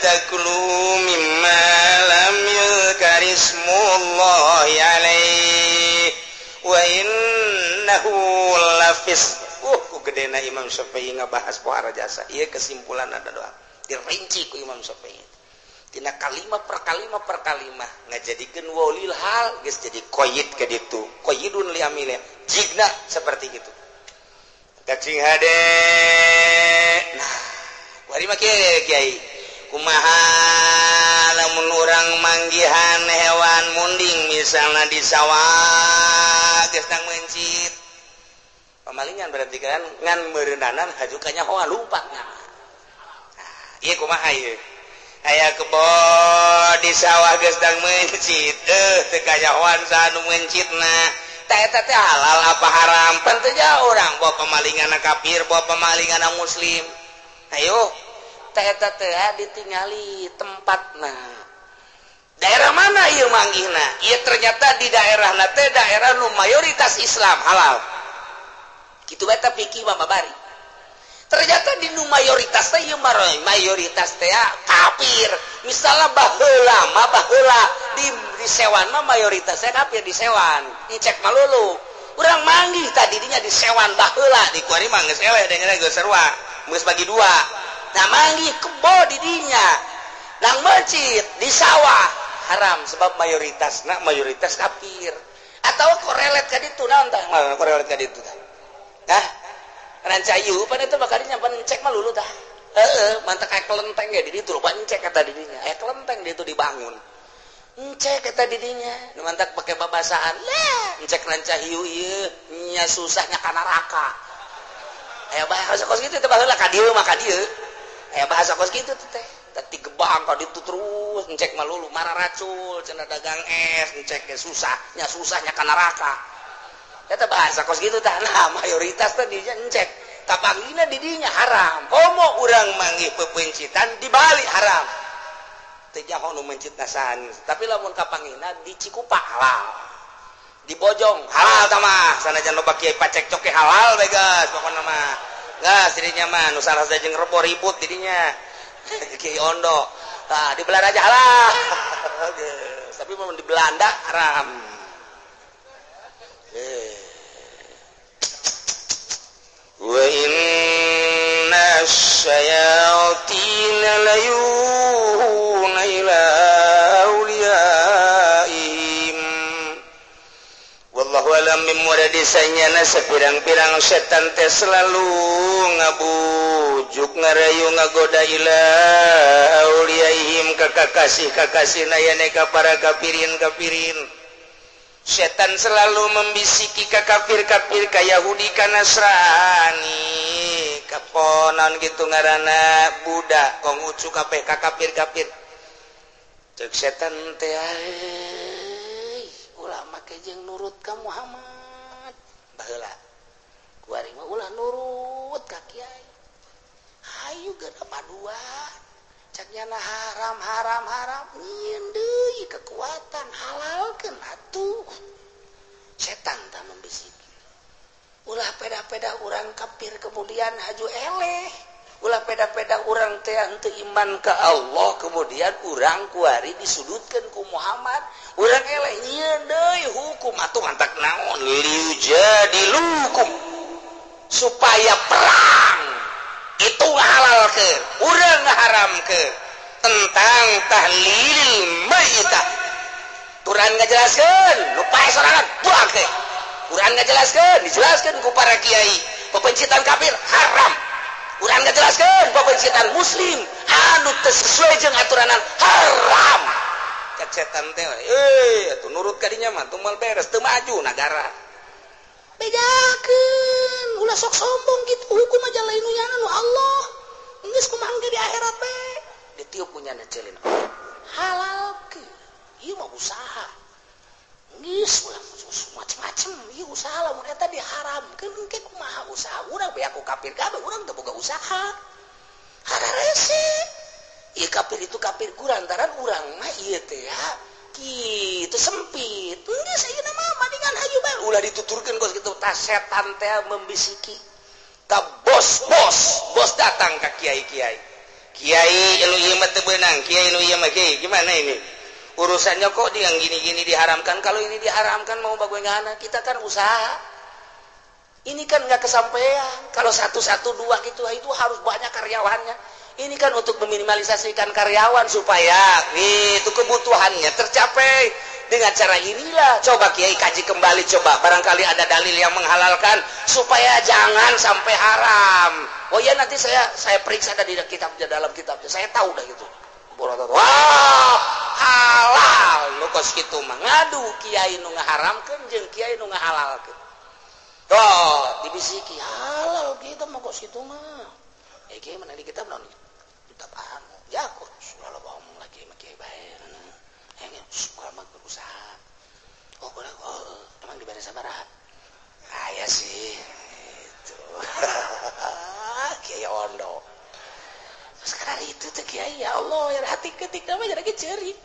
takulu mimma lam yuzkar ismullahi alaihi wa innahu lafis. Ku gedena Imam Syafi'i ngabahas pohara jasa. Ieu kesimpulan ada doa. Dirinci ku Imam Syafi'i. Tina kalimah per kalimah per kalimah ngajadikeun walil hal geus jadi qaid ka ditu. Qaidun li amile. Jigna seperti gitu. Kacing hade. Nah, wari mah kiai. Kumaha lamun urang manggihan hewan munding misalna di sawah geus nang mencit. Pamalingan berarti kan ngan meureundanan haju ka nyahoan lumpatna. Nah, ieu kumaha ieu? Aya kebo di sawah geus nang mencit, teu kanyahoan saha nu mencitna. Eta teh halal apa haram pan teu jauh urang bawa pemalingan kafir bawa pemalingan muslim ayo eta teh ditingali tempatna daerah mana ieu manggihna ieu ternyata di daerahna teh daerah nu mayoritas Islam halal kitu bae teh fikih mah babari ternyata di nu mayoritas teh ieu mayoritas teh kafir misalnya baheula mah baheula di sewan mah mayoritasnya kafir di sewan ngecek malulu urang manggih tadi dinya di sewan baheula di kuari mah geus eleh deungeun geus sarua geus bagi dua nah manggih kebo di dinya nang masjid di sawah haram sebab mayoritasna mayoritas kafir atau korelet ka ditu naon tah korelet ka ditu tah hah rancayu pan itu bakal nyampan cek malulu tah heeh mantak aya kelenteng ge di ditu loba encek eta di dinya aya kelenteng di ditu dibangun encek eta di dinya nu mantak pake babasaan lah encek rancahiu ieu nya susahnya ka neraka aya bahasa kos kitu teh baheula ka dieu mah ka dieu aya bahasa kos kitu teh teh gebang ka ditu terus encek malulu mararacul cenah dagang es encek ge susah nya susahnya ka neraka eta bahasa kos kitu tah nah mayoritas teh dinya encek kapanggina di dinya haram komo urang manggih pepencitan di Bali haram teu nyaho nu mencitna saha tapi lamun kapanggina di Cikupa halal di Bojong halal tah mah sanajan loba kiai pacek coke halal we geus pokona mah geus dirinya mah nu salah jeung rebo ribut dirinya kiai Ondo tah di Belanda aja halal tapi mun di Belanda haram. Wa inna syayatina layuhuna ila awliyaihim wallahu alam mimuradi sanyana sepirang-pirang setan teh selalu ngabujuk ngarayu ngagoda ila awliyaihim ka kakasih-kakasihna yane ka para kafirin-kafirin. Setan selalu membisiki ka kafir-kafir ka Yahudi ka Nasrani kaponan gitu ngaranna Buddha Konghucu kabeh ka kafir-kafir. Cek setan teh ulah make jeung nurut ka Muhammad baheula kuari mah ulah nurut ka kiai hayu geuna paduan cak nyana haram haram haram nyieun deui kekuatan halalkeun atuh. Setan tah membisiki ulah peda-peda urang kafir kemudian haju eleh, ulah peda-peda urang teh henteu iman ka Allah kemudian urang kuari disudutkeun ku Muhammad urang eleh nyieun deui hukum atuh mantak naon liujadilukum supaya perang Itu ngahalalkeun, urang ngaharamkeun tentang tahlil maitah. Quran ngajelaskeun, nu pae sorangan buang ke. Quran ngajelaskeun, dijelaskeun ku para kiai, pepencitan kafir haram. Quran ngajelaskeun pepencitan muslim anu teu sesuai jeung aturanan haram. Cek setan teh, atuh nurut ka dinya mah teu moal beres, teu maju nagara. Bejakeun, ulah sok sombong gitu, hukum aja lain nu nyana nu Allah. Geus kumaha ge di akhirat we. Ditiup ku nyana ceulina. Halalkeun. Ieu mah usaha. Geus ulah macem-macem, ieu usaha lamun eta diharamkeun engke kumaha usaha urang beak ku kafir kabeh urang teu boga usaha. Hararese. Ieu kafir itu kafir ku lantaran urang mah ieu teh ya kitu sempit. Geus ayeuna mah mendingan hayu bae ulah dituturkeun kos kitu tah setan teh membisiki ka bos-bos, bos datang ka kiai-kiai. Kiai lu ieu mah teu beunang, kiai lu ieu mah kiai gimana ini? Urusannya kok yang gini-gini diharamkan, kalau ini diharamkan mau bagaimana? Kita kan usaha. Ini kan nggak kesampaian. Kalau 1, 1, 2 gitu itu harus banyak karyawannya. Ini kan untuk meminimalisasikan karyawan supaya itu kebutuhannya tercapai. Dengan cara inilah coba kiai kaji kembali, coba barangkali ada dalil yang menghalalkan supaya jangan sampai haram. Oh ya nanti saya periksa dari kitabnya, dalam kitabnya saya tahu dah gitu. Wah, halal nu kos kitu mah ngadu kiai nu ngaharamkeun jeung kiai nu ngahalalkeun. Tuh, dibisiki halal kitu mah kos kitu mah. Eh kiai mana di kitab naon? Kitab anu. Ya kok sudah loba omong lagi mah kiai bae. Eh suka mah berusaha. Oh, kurang oh, emang dibere sabaraha? Aya sih itu. Kiai ondo. Sekarang itu teh kiai ya Allah ya hati ketik nama jadi ceri.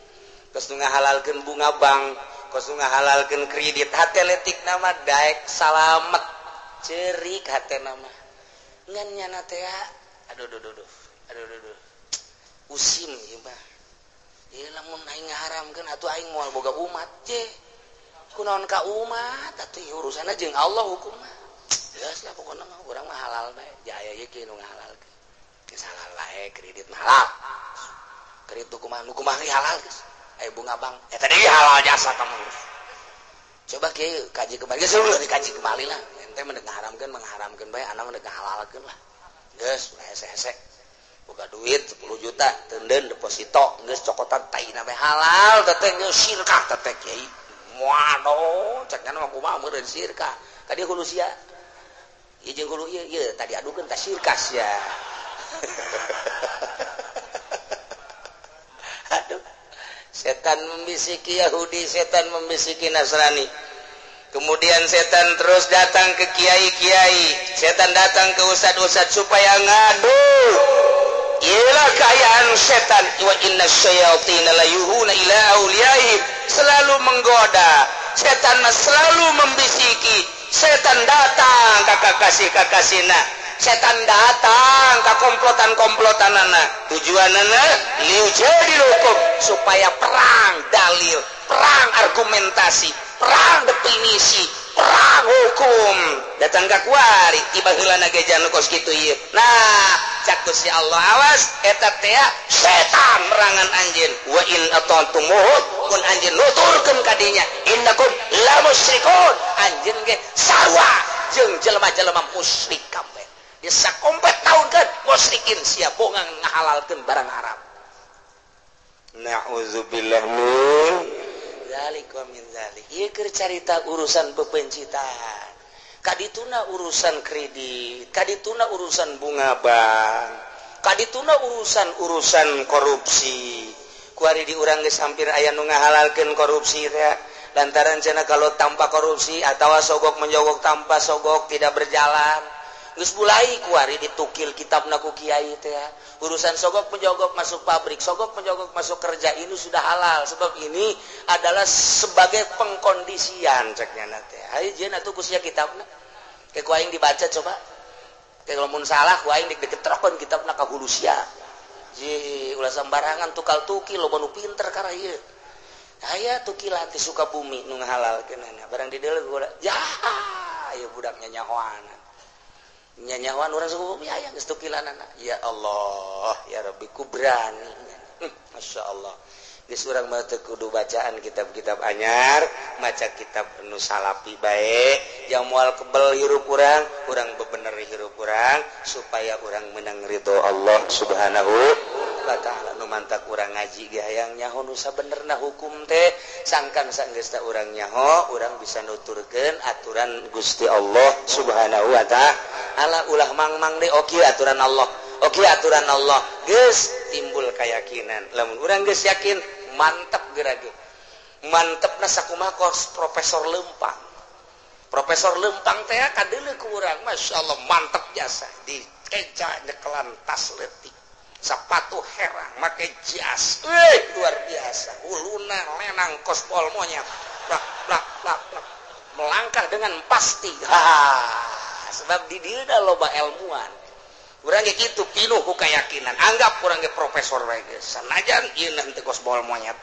Kos nu ngahalalkeun bunga bank, kos nu ngahalalkeun kredit, hate letik nama daek salamet ceurik hate nama. Ngan nyana teh aduh duh duh duh. Aduh duh duh. Usim ieu mah. Ieu lamun aing ngaharamkeun atuh aing moal boga umat je. Kunaon ka umat atuh urusanna jeung Allah hukum mah. Geus lah pokona mah urang mah halal bae. Jaya ieu kieu nu ngahalalkeun. Geus halal bae kredit mah halal. Kredit kumaha nu kumaha halal geus. Aya bunga bank eta deui halal jasa kamu. Coba kieu kaji kembali geus ulah dikaji kembali lah. Ente mah ngaharamkeun mengharamkeun bae, ana mah ngahalalkeun lah. Geus hese-hese. Boga duit 10 juta teunden deposito geus cokotan taina bae halal teh geus sirkah teh kiai. Waduh, cek nya mah kumaha meureun sirkah. Ka dieu hulu sia. Ieu jeung hulu ieu ieu tadi adukeun ka sirkah sia. Aduh, setan membisiki Yahudi, setan membisiki Nasrani. Kemudian setan terus datang ke kiai-kiai, setan datang ke ustad-ustad supaya ngadu. Ialah keayaan setan. Wa inna syayatina la yuhuna ila auliyaihim, selalu menggoda. Setan selalu membisiki. Setan datang ke kakasih-kakasihna. Setan datang ke komplotan-komplotanana. Tujuanana liujadilukum, supaya perang dalil, perang argumentasi, perang definisi, perang hukum. Datang ka kuari tiba heulana ge jan kos kitu ieu. Nah, cak Gusti Allah awas eta teh setan merangan anjeun. Wa in atantumuhu kun anjeun nuturkeun ka dinya, innakum la musyrikun. Anjeun ge sarua jeung jelema-jelema musyrik kabeh. Di sakompet naunkeun musyrikin sia bongang ngahalalkeun barang haram. Na'udzubillah min dzalik wa min dzalik. Ieu keur carita urusan pepencitan. Kadituna urusan kredit, kadituna urusan bunga bank, kadituna urusan-urusan korupsi. Kuari di urang geus hampir aya nu ngahalalkeun korupsi teh. Lantaran cenah kalau tanpa korupsi atawa sogok menjogok tanpa sogok tidak berjalan. Geus mulai kuari ditukil kitabna ku kiai teh. Urusan sogok menjogok masuk pabrik, sogok menjogok masuk kerja ini sudah halal sebab ini adalah sebagai pengkondisian ceknya teh. Hayu jeung atuh ku sia kitabna. Ke ku aing dibaca coba. Ke lamun salah ku aing diketrokeun kitabna ka hulu sia. Ji ulah sembarangan tukal tukil loba nu pinter kara ieu. Aya tukilan ti Sukabumi nu ngahalalkeunana. Barang di deuleu ya ieu budaknya nyahoanan. Nyanyawan urang suku bumi aya geus tukilanana. Ya Allah, ya Rabbi ku berani. Masya Allah. Geus urang mah teu kudu bacaan kitab-kitab anyar, maca kitab nu salapi bae, yang moal kebel hirup urang, urang bebener hirup urang supaya urang menang ridho Allah Subhanahu wa ta'ala. Nu mantak urang ngaji ge hayang nyaho nu sabenerna hukum teh, sangkan sanggeusna urang nyaho, urang bisa nuturkeun aturan Gusti Allah Subhanahu wa ta'ala. Ulah mang-mang deui oke aturan Allah. Oke aturan Allah, geus timbul keyakinan. Lamun urang geus yakin, mantep geura ge. Mantepna sakumaha kos Profesor Lempang. Profesor Lempang teh kadeuleu ku urang, masyaallah mantep jasa. Di keca nyekelan tas leutik, sepatu herang, make jas. Luar biasa. Huluna lenang kos pol monyet. Plak plak plak plak. Melangkah dengan pasti. Ha, sebab di dieu loba ilmuan. Urang ge kitu pinuh ku keyakinan. Anggap urang ge profesor wae geus. Sanajan ieu teu kos bol monyet.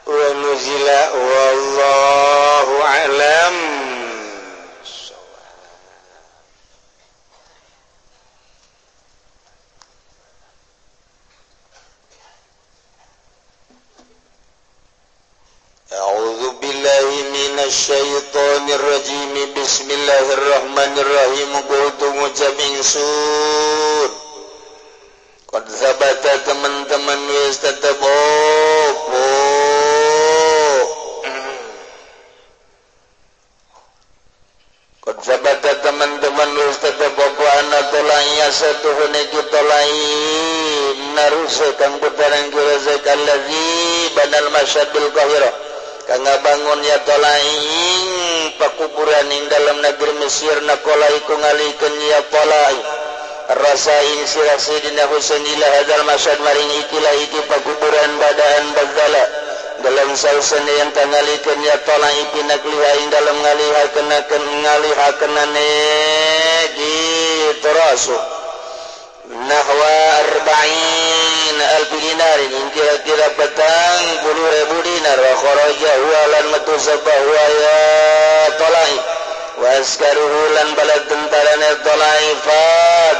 Wa nuzila wallahu a'lam. A'udzu billahi minasyaitonir rajim. Bismillahirrahmanirrahim. Qultu ngucap ingsun. Qad sabata teman-teman wis tetep opo. Qad sabata teman-teman wis tetep opo ana tolai satuhune kitolai naruse kang putaran kira allazi banal masyadil qahirah. Kang ngabangun ya tolaing pakuburan ing dalam negeri Mesir nakola iku ngalikeun ya tolai rasain sirah Sayyidina Husain ila hadzal masyad maring ikilah iki pakuburan badaan bagdala dalam sausane yang tangalikeun ya tolai pinakliha ing dalam ngalihakeun ngalihakeunane kitu rasul nahwa arba'in alfi dinarin in kira-kira petang puluh ribu dinar wa kharaja huwa lan metu sapa huwa ya tolai wa askaruhu lan balad tentarane tolai fa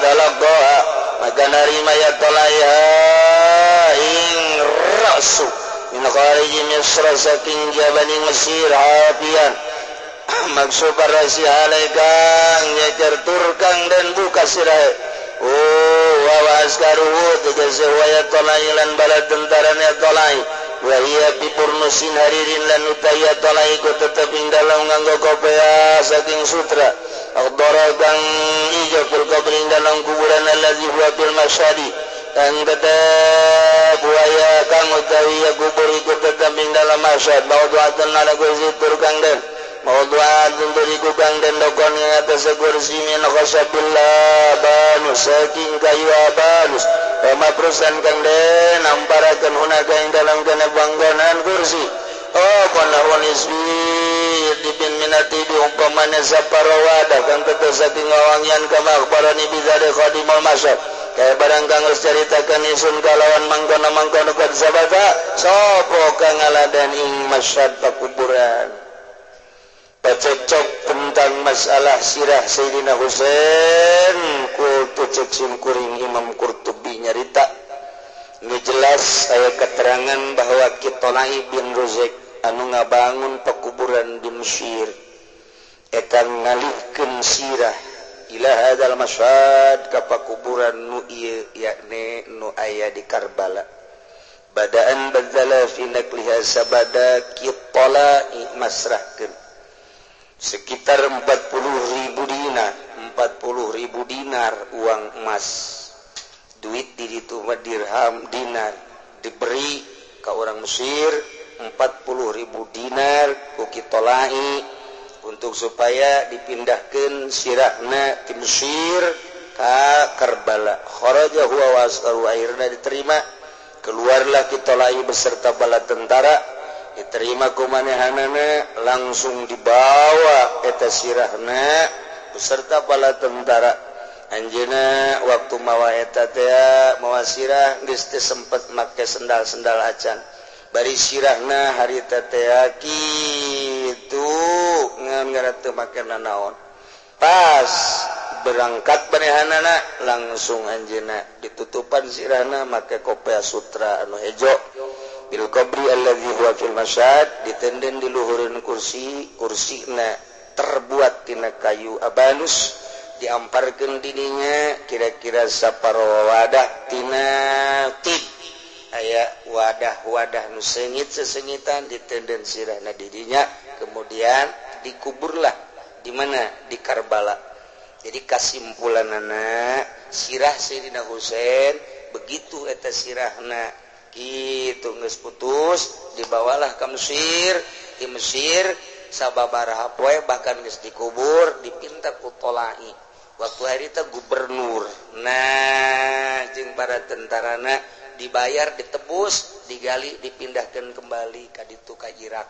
talaqaha maka narima ya tolai ing rasu min khariji misra saking jabani Mesir afian maksud parasi alaikang nyeker turkang dan buka sirahe. Oh wa askaruhu tegese wa ya tolai lan balad tentarane tolai wa hiya bi purnusin haririn lan utaya tolai ku tetep ing dalem nganggo kopea saking sutra akdara kang ijo fil qabri ing dalem kuburan allazi huwa bil masyadi kang tetep wa ya kang utawi ya kubur iku tetep ing dalem masyad maudu'atun ala kursi tur kang den maudu'atun turiku kang den dokon ing atas kursi min khasabillah banus saking kayu abanus wa maprusan kang den namparakeun hunaka ing dalam kana panggonan kursi oh kana wanisbi dibin minati di umpamane saparawada kang tetes saking wawangian kama akhbarani bizade khadimul masyad kaya barang kang geus caritakeun isun kalawan mangkono-mangkono kad sabata sapa kang ngaladan ing masyad pakuburan. Pececok tentang masalah sirah Sayyidina Husain kultu cek simkuring Imam Qurtubi nyarita ini jelas aya keterangan bahwa Kitolai bin Ruzik anu ngabangun pekuburan di Mesir eta ngalihkeun sirah ila hadzal masyad ka pakuburan nu ieu yakni nu aya di Karbala badaan badzala fi nakliha sabada Kitolai masrahkeun sekitar 40.000 dinar, 40.000 dinar uang emas, duit di ditu mah dirham dinar diberi ke orang Mesir 40.000 dinar ku Kitolai untuk supaya dipindahkeun sirahna ti Mesir ka Karbala. Kharaja huwa wa ashabu akhirna diterima, keluarlah Kitolai beserta bala tentara. Diterima ku manehanana langsung dibawa eta sirahna beserta bala tentara. Anjeunna waktu mawa eta teh mawa sirah geus teu sempet make sendal-sendal acan. Bari sirahna harita teh kitu Gitu ngan gara teu make nanaon. Pas berangkat manehanana langsung anjeunna ditutupan sirahna make kopea sutra anu hejo. Bil qabri allazi huwa fil masyad ditenden di luhureun kursi, kursina terbuat tina kayu abanus diamparkeun didinya kira-kira saparo wadah tina tib aya wadah-wadah nu seungit sesengitan ditenden sirahna didinya, kemudian dikuburlah di mana? Di Karbala. Jadi kasimpulanana sirah Sayyidina Husain begitu eta sirahna gitu geus putus dibawalah ke Mesir. Di Mesir sababaraha poe bahkan geus dikubur dipinta ku Tolai waktu hari teh gubernur. Nah jeung para tentarana dibayar ditebus digali dipindahkan kembali ka ditu ka Irak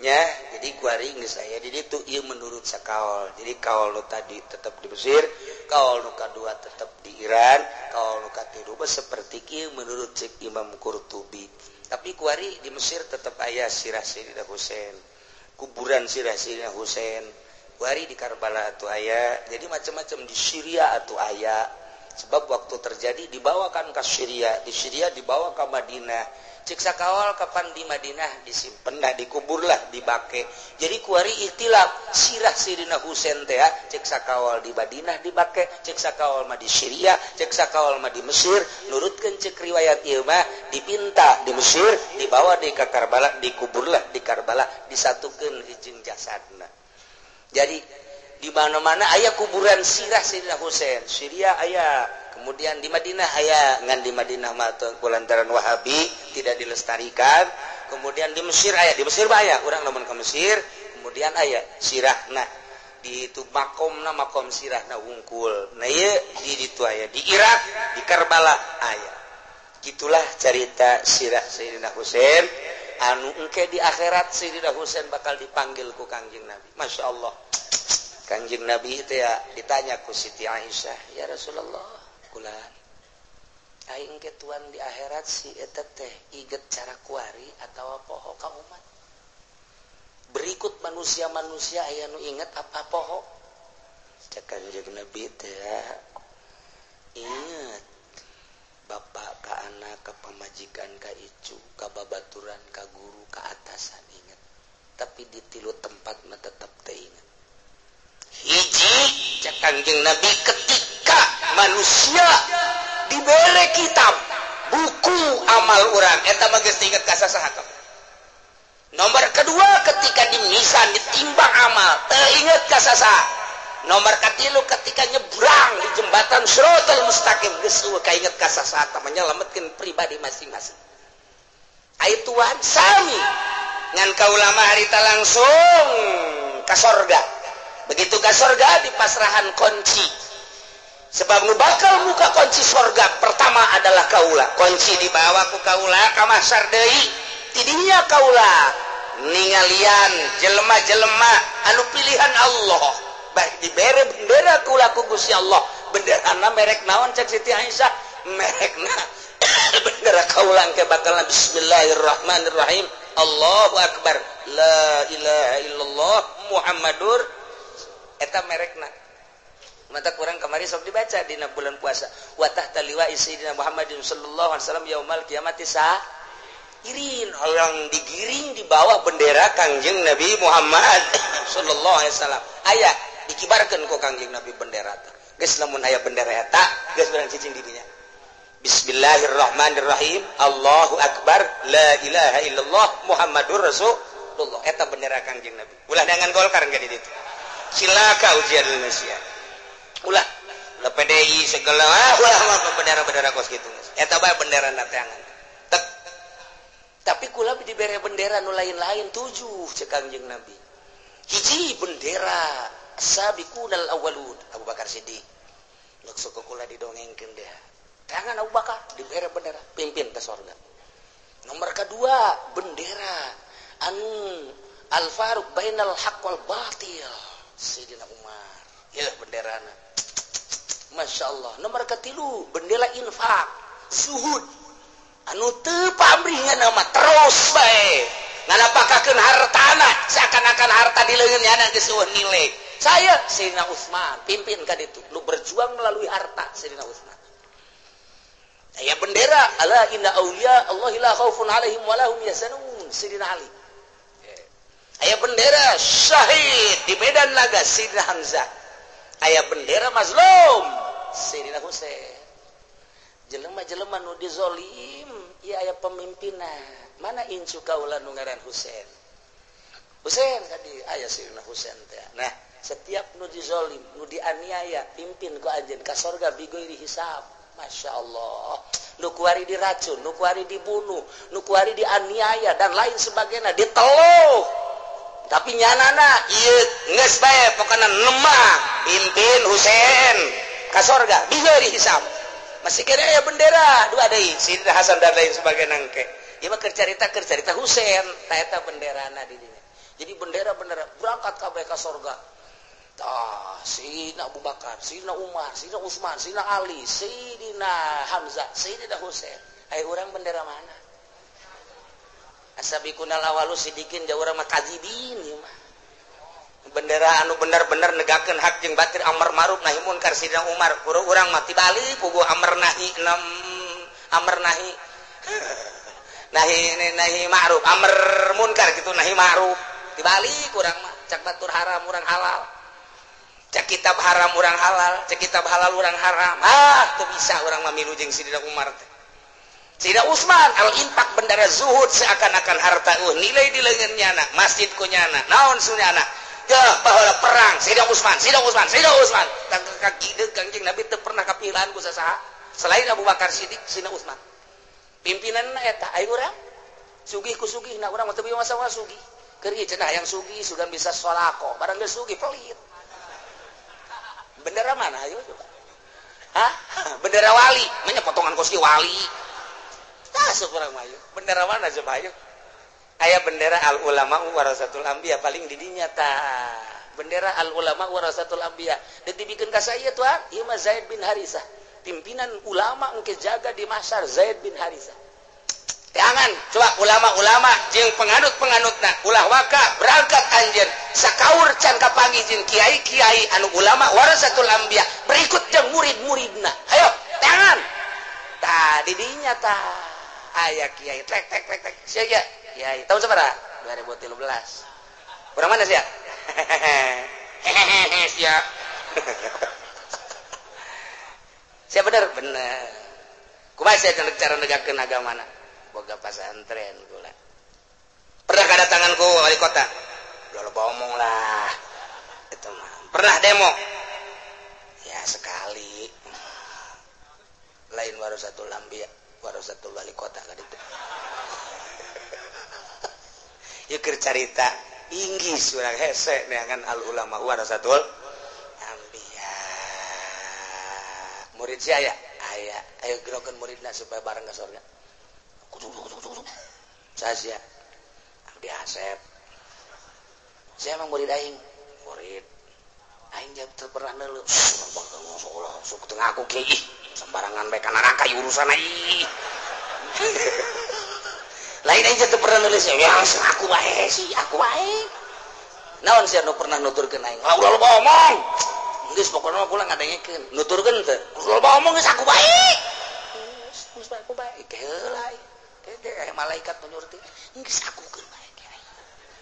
nya. Jadi kuari geus aya di ditu ieu menurut sakaol. Jadi kaol nu tadi tetap di Mesir, kaol nu kadua tetap di Iran, kaol nu katilu seperti kieu menurut cek Imam Qurtubi. Tapi kuari di Mesir tetap aya sirah Sayyidina Husain, kuburan sirah Sayyidina Husain. Kuari di Karbala atuh aya. Jadi macam-macam di Syria atuh aya. Sebab waktu terjadi dibawakan ke Syria, di Syria dibawa ke Madinah. Cek sakawal kapan di Madinah disimpen dah dikuburlah dibake. Jadi kuari ikhtilaf sirah Sayyidina Husain teh cek sakawal di Madinah dibake, cek sakawal mah di Syria, cek sakawal mah di Mesir. Nurutkeun cek riwayat ieu mah dipinta di Mesir, dibawa di ka Karbala, dikuburlah di Karbala, disatukeun jeung jasadna. Jadi di mana-mana aya kuburan sirah Sayyidina Husain. Syria aya, kemudian di Madinah aya, ngan di Madinah mah kulantaran Wahabi tidak dilestarikan. Kemudian di Mesir aya, di Mesir mah aya, urang lamun ka Mesir, kemudian aya sirahna di itu makomna makom sirahna wungkul. Nah ieu di ditu aya, di Irak, di Karbala aya. Gitulah cerita sirah Sayyidina Husain anu engke di akhirat Sayyidina Husain bakal dipanggil ku Kangjeng Nabi. Masya Allah. Kangjeng Nabi itu ya ditanya ku Siti Aisyah, ya Rasulullah, kula aing ke tuan di akhirat si eta teh iget cara kuari atawa poho ka umat. Berikut manusia-manusia aya nu inget apa poho? Cek Kangjeng Nabi teh ya, inget bapak ka anak ka pamajikan ka icu ka babaturan ka guru ka atasan inget. Tapi di tilu tempat mah tetep teh inget. Hiji cek Kangjeng Nabi ketika manusia dibere kitab buku amal urang eta mah geus inget ka sasaha. Nomor kedua ketika dimisan ditimbang amal teu inget ka sasaha. Nomor katilu ketika nyebrang di jembatan Shiratal Mustaqim geus eueuh kainget ka sasaha menyelametkeun pribadi masing-masing. Ai tuan sami ngan kaulama harita langsung ka sorga. Begitu ke sorga dipasrahan kunci. Sebab nu bakal muka kunci sorga pertama adalah kaula. Kunci dibawa ku kaula ka mahsyar deui. Tidinya kaula ningalian jelema-jelema anu pilihan Allah. Baik dibere bendera kula ku Gusti Allah. Benderana merek naon cek Siti Aisyah? Merekna bendera kaula engke bakal bismillahirrahmanirrahim. Allahu akbar. La ilaha illallah Muhammadur eta merekna. Mata kurang kamari sok dibaca dina bulan puasa. Wa tahta liwa'i sayyidina Muhammadin sallallahu alaihi wasallam yaumal qiyamati sa irin orang digiring di bawah bendera Kangjeng Nabi Muhammad sallallahu alaihi wasallam. Aya dikibarkeun ku Kangjeng Nabi bendera teh. Geus lamun aya bendera eta geus urang cicing di dinya. Bismillahirrahmanirrahim. Allahu akbar. La ilaha illallah Muhammadur Rasulullah. Eta bendera Kangjeng Nabi. Ulah dengan Golkar enggak di ditu. Cilaka ujian Indonesia. Ulah ulah PDI segala ulah mah bendera-bendera kos kitu. Eta bae bendera teangan. Tek. Tapi kula dibere bendera nu lain-lain tujuh cek Kangjeng Nabi. Hiji bendera sabiqunal awwalun Abu Bakar Siddiq. Lek sok kula didongengkeun deh. Tangan Abu Bakar dibere bendera pimpin ke sorga. Nomor kedua bendera anu Al Faruq bainal haqq wal batil Sayyidina Umar. Ya benderana. Masya Allah. Nomor ketilu bendera infak zuhud anu teu pamrih nama terus bae. Ngana Napakakeun hartana seakan-akan harta di leungeun nyana geus eueuh nilai. Saya Sayyidina Utsman pimpin ka ditu, nu berjuang melalui harta Sayyidina Utsman. Aya bendera ala inna auliya Allah la khaufun alaihim wa lahum yahzanun Sayyidina Ali. Aya bendera syahid di medan laga Sayyidina Hamzah. Aya bendera mazlum Sayyidina Husain. Jelema-jelema nu dizolim ieu aya pemimpinna. Mana incu kaula nu ngaran Husain. Husain tadi aya Sayyidina Husain teh. Nah, setiap nu dizolim, nu dianiaya, pimpin ku anjeun ka sorga bighairi hisab. Masya Allah. Nu kuari diracun, nu kuari dibunuh, nu kuari dianiaya dan lain sebagainya, diteluh. Tapi nyanana ieu geus bae pokona nemah pimpin Husain ka sorga bighairi hisab. Masih kena aya bendera dua deui Sayyidina Hasan dan lain sebagainya engke. Ieu mah keur carita Husain, ta eta benderana di dinya. Jadi bendera-bendera berangkat kabeh ka sorga. Tah, Sayyidina Abu Bakar, Sayyidina Umar, Sayyidina Utsman, Sayyidina Ali, Sayyidina Hamzah, Sayyidina Husain. Ayo urang bendera mana? Asabiqunal awalu sidikin jauh urang mah kadzibin ieu mah. Bendera anu bener-bener negakeun hak jeung batil amar ma'ruf nahi munkar Sayyidina Umar. Urang mah tibalik puguh amar nahi enam amar nahi nahi nahi ma'ruf amar munkar kitu nahi ma'ruf. Tibalik urang mah cak batur haram urang halal. Cak kitab haram urang halal, cak kitab halal urang haram. Ah, teu bisa urang mah milu jeung Sayyidina Umar teh. Sayyidina Utsman al-infak bendera zuhud seakan-akan harta nilai di leungeun nyana, masjid ku nyana, naon sunyana. Geuh baheula perang Sayyidina Utsman, Sayyidina Utsman, Sayyidina Utsman. Tangkak Kangjeng Nabi teu pernah kapilaan ku sasaha selain Abu Bakar Siddiq, Sayyidina Utsman. Pimpinanna eta ayo urang sugih ku sugihna urang mah teu masa sugih. Keur ieu cenah hayang sugih sugan bisa sholaqo, barang geus sugih pelit. Bendera mana ayo coba? Hah? Bendera wali, manya potongan koski wali. Tah urang mah ayo. Bendera mana coba ayo? Aya bendera al ulama warasatul anbiya paling di dinya tah. Bendera al ulama warasatul anbiya. Deuk dibikeun ka saya tuan, ieu mah Zaid bin Harisah. Pimpinan ulama engke jaga di mahsyar Zaid bin Harisah. Jangan coba ulama-ulama jeung penganut-penganutna ulah waka berangkat anjeun sakaur can kapanggih jeung kiai-kiai anu ulama warasatul anbiya berikut jeung murid-muridna. Ayo tangan tah di dinya tah aya kiai tek tek tek tek sia ya kiai tahun sabaraha 2013 urang mana sia hehehe sia sia bener bener kumaha sia cara negakeun agamana boga pasantren gula. Pernah kedatangan ku wali kota? Udah lo omong lah. Itu mah. Pernah demo? Ya sekali. Lain warasatul anbiya, warasatul wali kota kan itu. Ieu keur carita inggris urang hese neangan al ulama warasatul anbiya. Murid si aya? Aya. Ayo gerokeun muridna supaya bareng ka surga. Saya sia Abdi Asep. Saya emang murid aing, murid aing jam teu pernah neuleuh. Sok teu ngaku kieu ih, sembarangan bae ka neraka urusan aing. Lain aing teu pernah nulis ya, aku wae sih, aku wae. Naon sia nu pernah nuturkeun aing? Lah ulah loba omong. Geus pokona mah kula ngadengekeun. Nuturkeun teu? Ulah loba omong geus aku wae. Geus aku bae heula. Kayak malaikat menyurti geus akukeun bae kiai.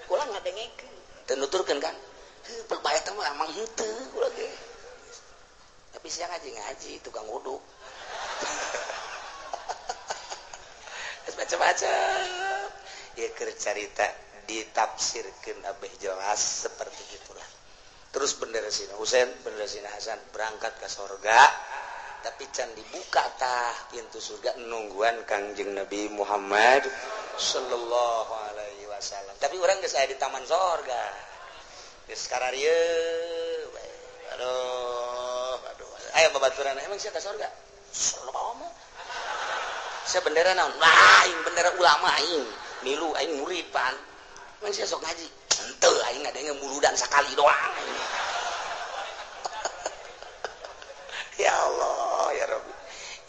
Kula ngadengekeun. Teu nuturkeun kan? Heuh bae teh mah emang henteu kula ge. Tapi siang ngaji-ngaji tukang wudhu. Macam-macam. Ya keur carita ditafsirkeun abeh jelas seperti itulah. Terus bendera Sina Husain, bendera Sina Hasan berangkat ke sorga. Tapi can dibuka tah pintu surga nungguan Kangjeng Nabi Muhammad sallallahu alaihi wasallam. Tapi urang geus aya di taman sorga. Geus kararieu. Aduh, aduh. Ayo babaturan emang sia ka sorga? Sallallahu omong. Sia bendera naon? Wah, aing bendera ulama aing. Milu aing murid pan. Emang sia sok ngaji? Henteu aing ngadenge muludan sakali doang. Ya Allah, ya Rabbi.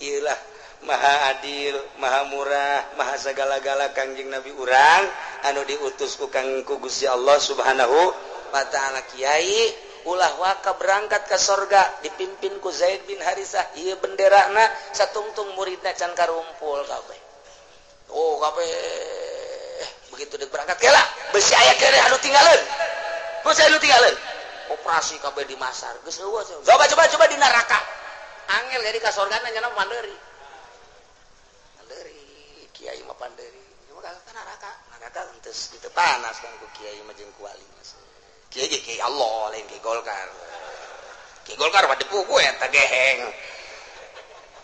Iyalah maha adil, maha murah, maha segala-gala Kangjeng Nabi urang anu diutus ku Kang ku Gusti Allah Subhanahu wa taala. Kiai ulah waka berangkat ke sorga dipimpin ku Zaid bin Harisah, ieu benderana satungtung muridna can karumpul kabeh. Oh kabeh begitu dek berangkat kela besi aya keneh anu tinggalin. Besi anu tinggalin. Operasi kabeh di masar geus eueuh. Coba coba coba di neraka. Angel jadi ka sorgana nya panderi. Panderi kiai mah panderi. Cuma ka neraka, neraka henteu kitu panas kan ku kiai mah jeung ku wali. Kiai ge kiai Allah lain kiai Golkar. Kiai Golkar mah dipuku eta geheng.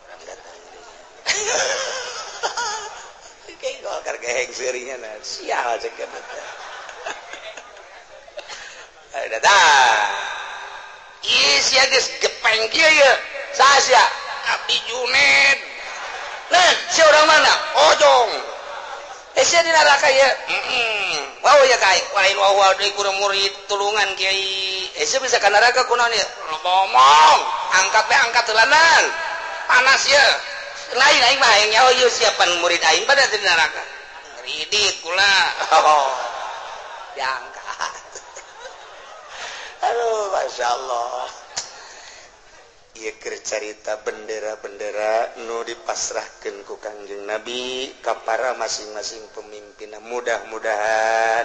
Urang datang kiai Golkar geheng seurinya na. Sial cek eta. Datang. Ih sia geus gepeng kieu ye. Saha sia? Abdi Juned. Nah, sia urang mana? Ojong. Sia di neraka ye. Wow ya kai, lain wow deui kurang murid tulungan kiai. Sia bisa ka neraka kunaon ieu? Ngomong, angkat we angkat heulanan. Panas ye. Lain aing mah hayang nyaho ieu siapan murid aing pada di neraka. Ngridit kula. Oh. Diangkat. Aduh, Masya Allah. Ieu keur carita bendera-bendera nu dipasrahkeun ku Kangjeng Nabi ka para masing-masing pemimpin. Mudah-mudahan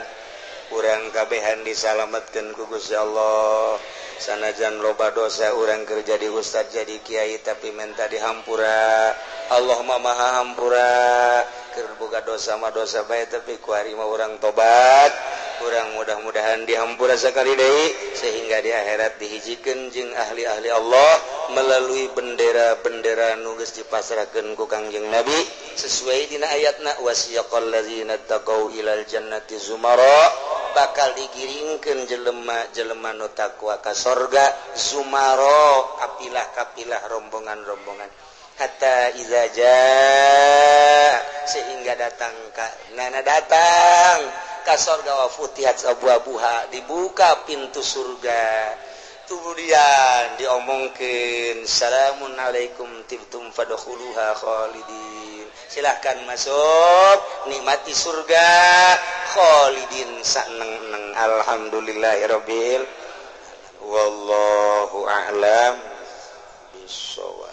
urang kabehan disalametkeun ku Gusti Allah. Sanajan loba dosa urang keur jadi ustad jadi kiai tapi menta dihampura. Allah mah maha hampura. Keur boga dosa mah dosa bae tapi ku ari mah urang tobat. Kurang mudah-mudahan dihampura sekali deui sehingga di akhirat dihijikeun jeung ahli-ahli Allah melalui bendera-bendera nu geus dipasrahkeun ku Kangjeng Nabi sesuai dina ayatna wasiyaqal ladzina taqau ilal jannati zumara, bakal digiringkeun jelema-jelema nu takwa ka sorga zumara, kapilah-kapilah rombongan-rombongan hatta iza jaa sehingga datang ka nana datang ka sorga wa futihat abwabuha, dibuka pintu surga. Kemudian diomongkeun salamun alaikum tibtum fadkhuluha khalidin, silahkan masuk nikmati surga khalidin saneng-neng. Alhamdulillahirabbil wallahu a'lam bissawab.